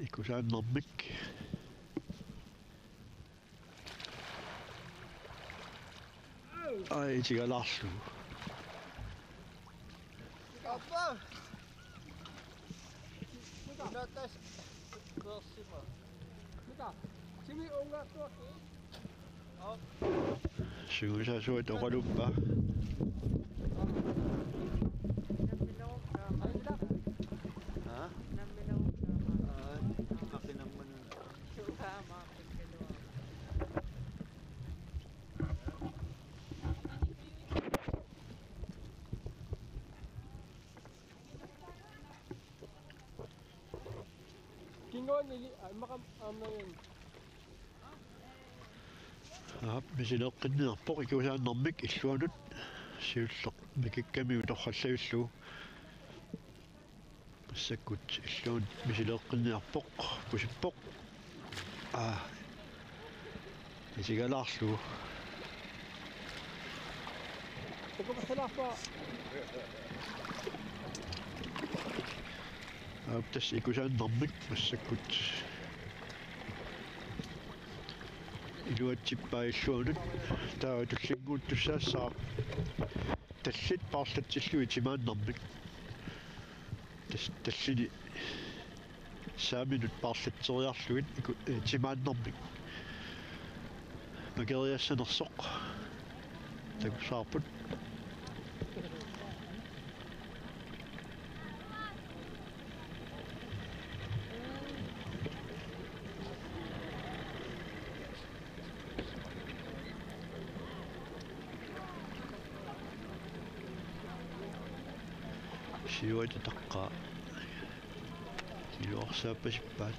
Ikusaannarmik. Ai, itigalaarlugu. Appa! Ina tassa peersima. Mita? Timi ungaartuarsi? Aap. Sungiusaasuat oqaluppaa. Haa? Aa, maqinammanun. Kinguanili, ai, maqam, aamma. Aap, misileeqqinniarpoq ikusaannarmik illuanut siulleq mikikkamiuk torrallavillugu. Massakkut illuanut misileeqqinniarpoq, pusippoq. Aa. Isigalaarlugu. Takupassalaarpaa. Aap, tassa ikusaannarmik massakkut. Iluatsippaa illuanut. Taava tullinnguuttussaassaaq. Tallit paarlatsillugit timaannarmik. Tas-, tallini saaminut paarlatseriarlugit iku-, eh, timaannarmik. Makeriassanersoq. Takussavarput. Siuata taqqaa. Iluarsaappasippaat.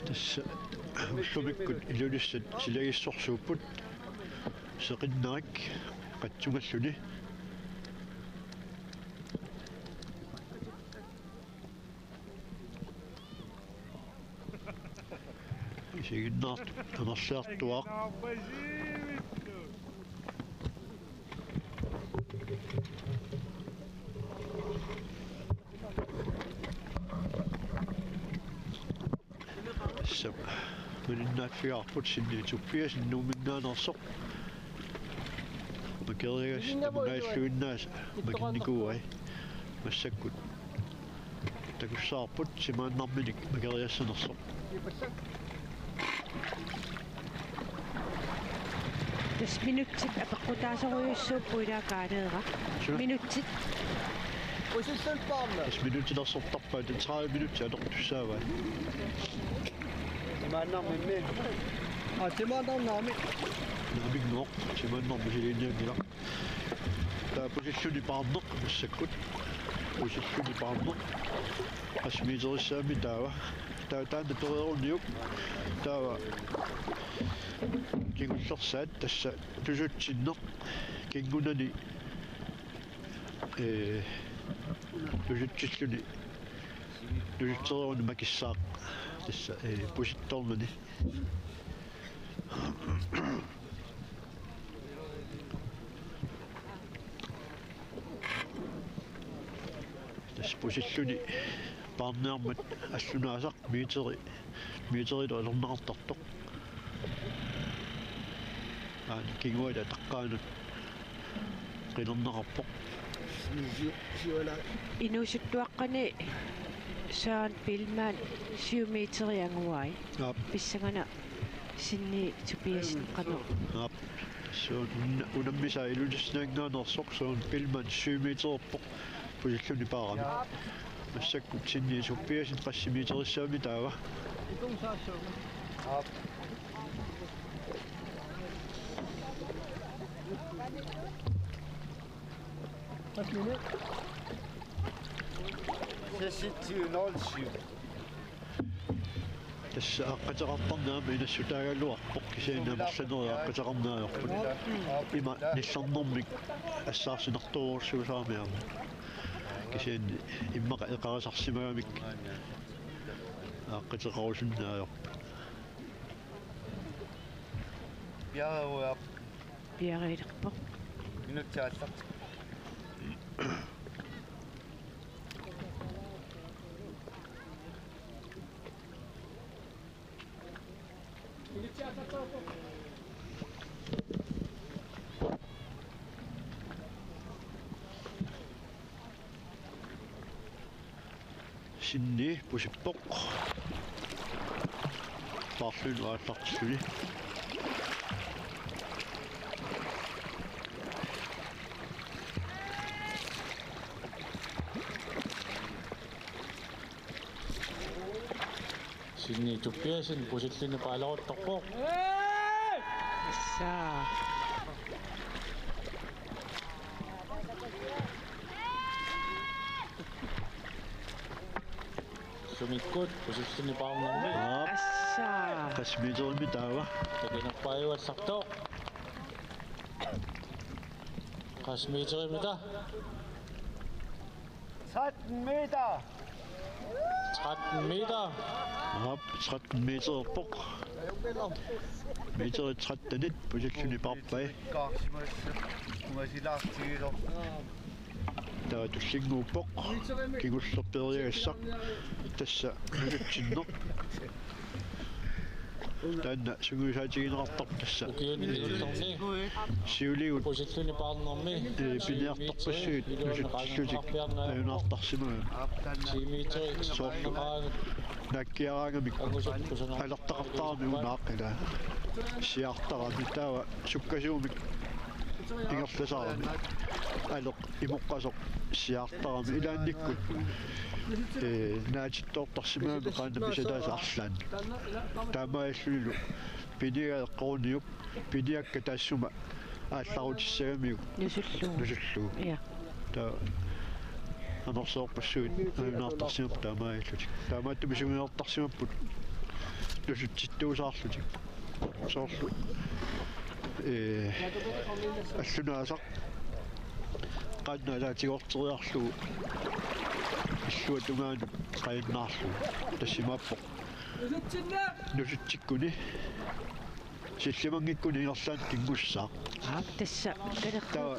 Tassa ullumikkut Ilulissat silagissorsuupput, seqinnarik qatsungalluni. Isiginnaartut amerliartuaaq. Tassa malinnaaffigaarput Sinni Tobiassen Nuumminngaanneersoq. Makeriagassi tamangajalluinnaasa makinnikuuai massakkut. Takussavarput timaannarminik Makeriassanersoq. Tassa minutsit apeqqutaasorujussuupput ilaa Kaaleera. Suu. Minutsit. Usillunnarmi. Tassa minutsit ersertarpaat, tredive minutsit atortussaavai. Timaannarmimmi. Aa, timaannarnarmi. Naamik nooq, timaannarmi siliinnianngilaq. Taava pusilluni paarneq massakkut. Pusilluni paarneq. Qassit meterissaammi taava. Taava taanna toreeruniuk. Taava kingullersaat tassa tusutsinneq. Kingunani, ee, tusutsilluni. Tusutsereeruni makissaaq. Tassa, ee, pusittoornani. Tassa pusilluni paarniarmat allunaasaq meteri, meterilu atorneqartartoq. Aana kinguata taqqaanut qinerneqarpoq. Inuusuttuaqqani Søren Billmann syv meter anguai. Aap. Pissanganaq Sinni Tobiassen qanoq. Aap. Suu, un-, unammisaa Ilulissaninngaanneersoq Søren Billmann syv metererpoq pusilluni paarami. Massakkut Sinni Tobiassen qassit meterissaammi taava. Aap. Seksogtyve nul syv. Tassa aaqqateqartarneq aamma inassutaagaluarpoq, kisianni amerlanerit aaqqateqarneq ajorput. Ima nillernermik assaarsinartorujussuusarami aamma. Kisianni immaqa eqarisarsimagamik aaqqateqarusunneq ajorput. Piareerpoq. Piareerpoq. Minutsit aallartippoq. Sinni pusippoq. Paarluni aallartilluni. Sinni Tobiassen pusilluni paaleruttorpoq. Issa. Sumikkut pusilluni paarnermi. Aap. Assa. Qassit meterimik taava. Takinerpaajuallartoq. Qassit meterimik taava. Tretten meter. Tretten meter. Aap, tretten meterpoq. Meterit trettenit pusilluni paarpai. Taava tullinnguuppoq. Kingulleq peeriagassaq. Tassa nusutsinneq. Taanna sungiusaatigineqartarpoq tassa. Ukiuni kingullerni siuligut pusilluni paarnermi. Ee, piniartorpassuit nusutsillutik ajunaartarsimagaat. Ti meteri. Soorlu naakkiaraangamik alertaqartarami una aaqqila. Siaartarami taava sukkasuumik ingerlasarami. Aleq imoqqasoq siaartarami ilaannikkut. Ee, naatittoortarsimagami qanoq pisataasa arlaannik. Taamaalillunilu piniagaq eqqoruniuk, piniakka taassuma aallarutissagamiuk. Nusullugu. Nusullugu. Ja. Taava amerlasoorpassuit ajunaartarsimapput taamaalillutik. Taamaattumik sungiusartarsimapput nusutsittuusaarlutik. Soorlu, ee, allunaasaq qaannat ataatigoorteriarlugu illuatungaanut qajannaarlugu. Tassa imaappoq. Nusutsikkuni. Sillimanngikkuni ingerlaannaq kinngussaaq. Aap, tassa kalerru. Taava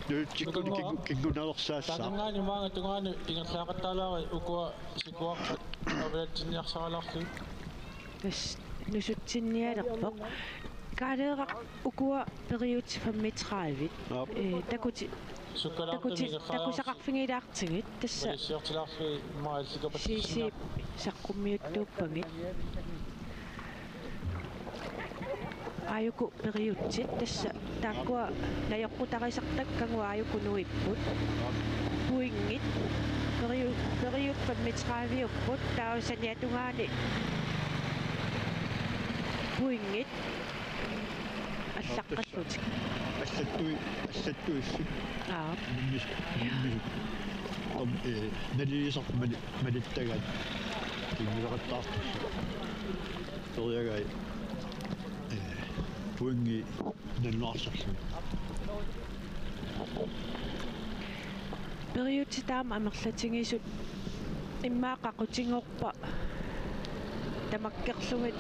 nusutsikkuni kingu-, kinngunalersaassaaq. Taannaani maanga tungaani ingerlaaqattaalaari ukua sikuaqqat aviatsinniarsaralarlugit. Tassa nusutsinnialerpoq. Kaaleeraq ukua periutsit femogtredive. Aap. Ee, takuti-, sukkalaartumik takuti-, ingerlaarsi-, takusaqqarfigilaartigit tassa. Malissiortilaarlugit immaqa allikapatsitsinnaa. Siisi saqqummiuttuuppagit. Aajuku periutsit tassa taakkua najoqqutarisartakkagut aajuku nuipput. Pointit. Periu-, periutsit femogtredive-upput, taava saniatungaani pointit allaqqallutik. Allattui-, allattuissut. Aap. Unammis-, unammisut. Om, ee, nalilisartut mali-, malittagaat. Kinngusaqattaartussat. Periagai, ee, pointit nalunaartarlugit. Periutsit taama amerlatigisut immaqa qaqutigoorpa tamakkerlugit.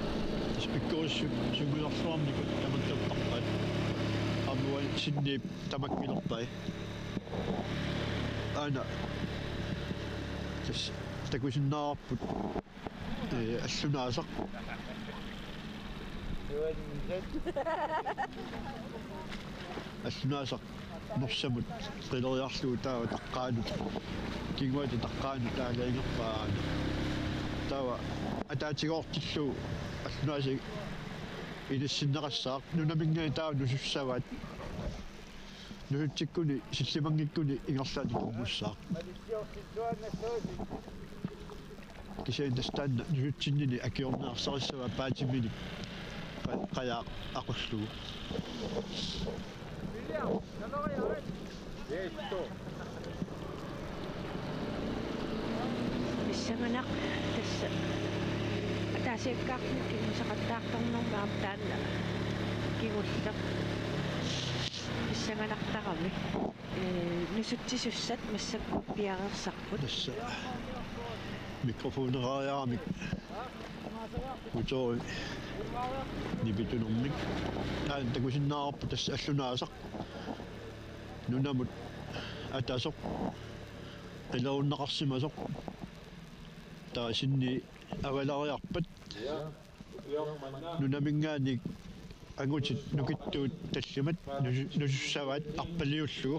Tassa pikkorissut sungiusarluarnikut tamakkertarpaat. Aamma uani Sinniip tamakkilerpai. Aana. Tassa takusinnaavarput. Ee, allunaasaq. Allunaasaq norsamut qileriarlugu taava taqqaanut. Kinguata taqqaanut taalaangerpaa aana. Taava ataatigoortillugu allunaasaq inissinneqassaaq, nunaminngaanniit taava nusussavaat. Nusutsikkuni, sillimanngikkuni ingerlaannaq kinngussaaq. Kisianni tassa taanna nusutsinnini akiorniarsarissavaat paatiminik qa-, qajaq aqullugu. Pissanganaq tassa. Taas Siakkaarput kinguseqattaartornermi aamma taanna kingulleq pissanganartarami. Ee, nusutsisussat massakkut piareersarput. Tassa mikrofoneraajaramik utoori nipitunermik. Taanna takusinnaavarput tassa allunaasaq nunamut atasoq qilerunneqarsimasoq. Taava sinni avalariarpat nunaminngaanniit angutit nukittuut tallimat nusu-, nusussavaat arpaliullugu.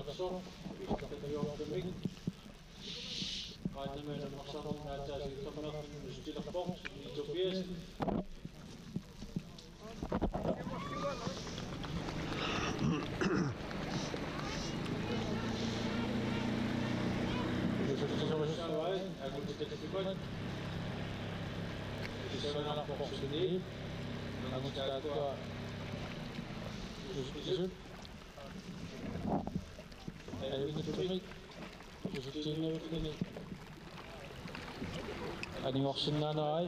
Anigorsinnaanerai.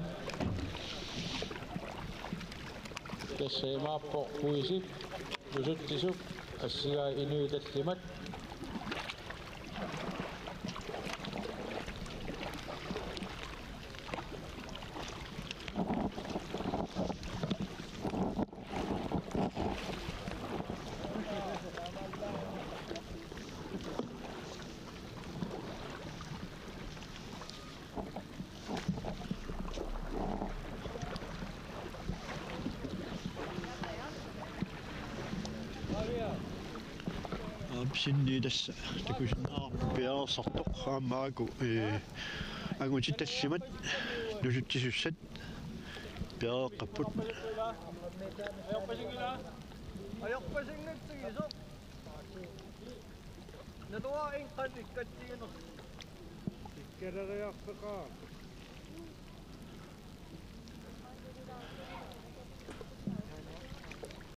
Tassa imaappoq puisip nusutsisup assigai inuit tallimat. Aap, sinni tassa takusinnaavarput piareersartoq aamma aajuku, ee, angutit tallimat nusutsisussat piareeqqapput. Ajorpasinngitsugisoq. Naluara inqan ikkatsiinersoq. Ikkaleriarfeqaaq.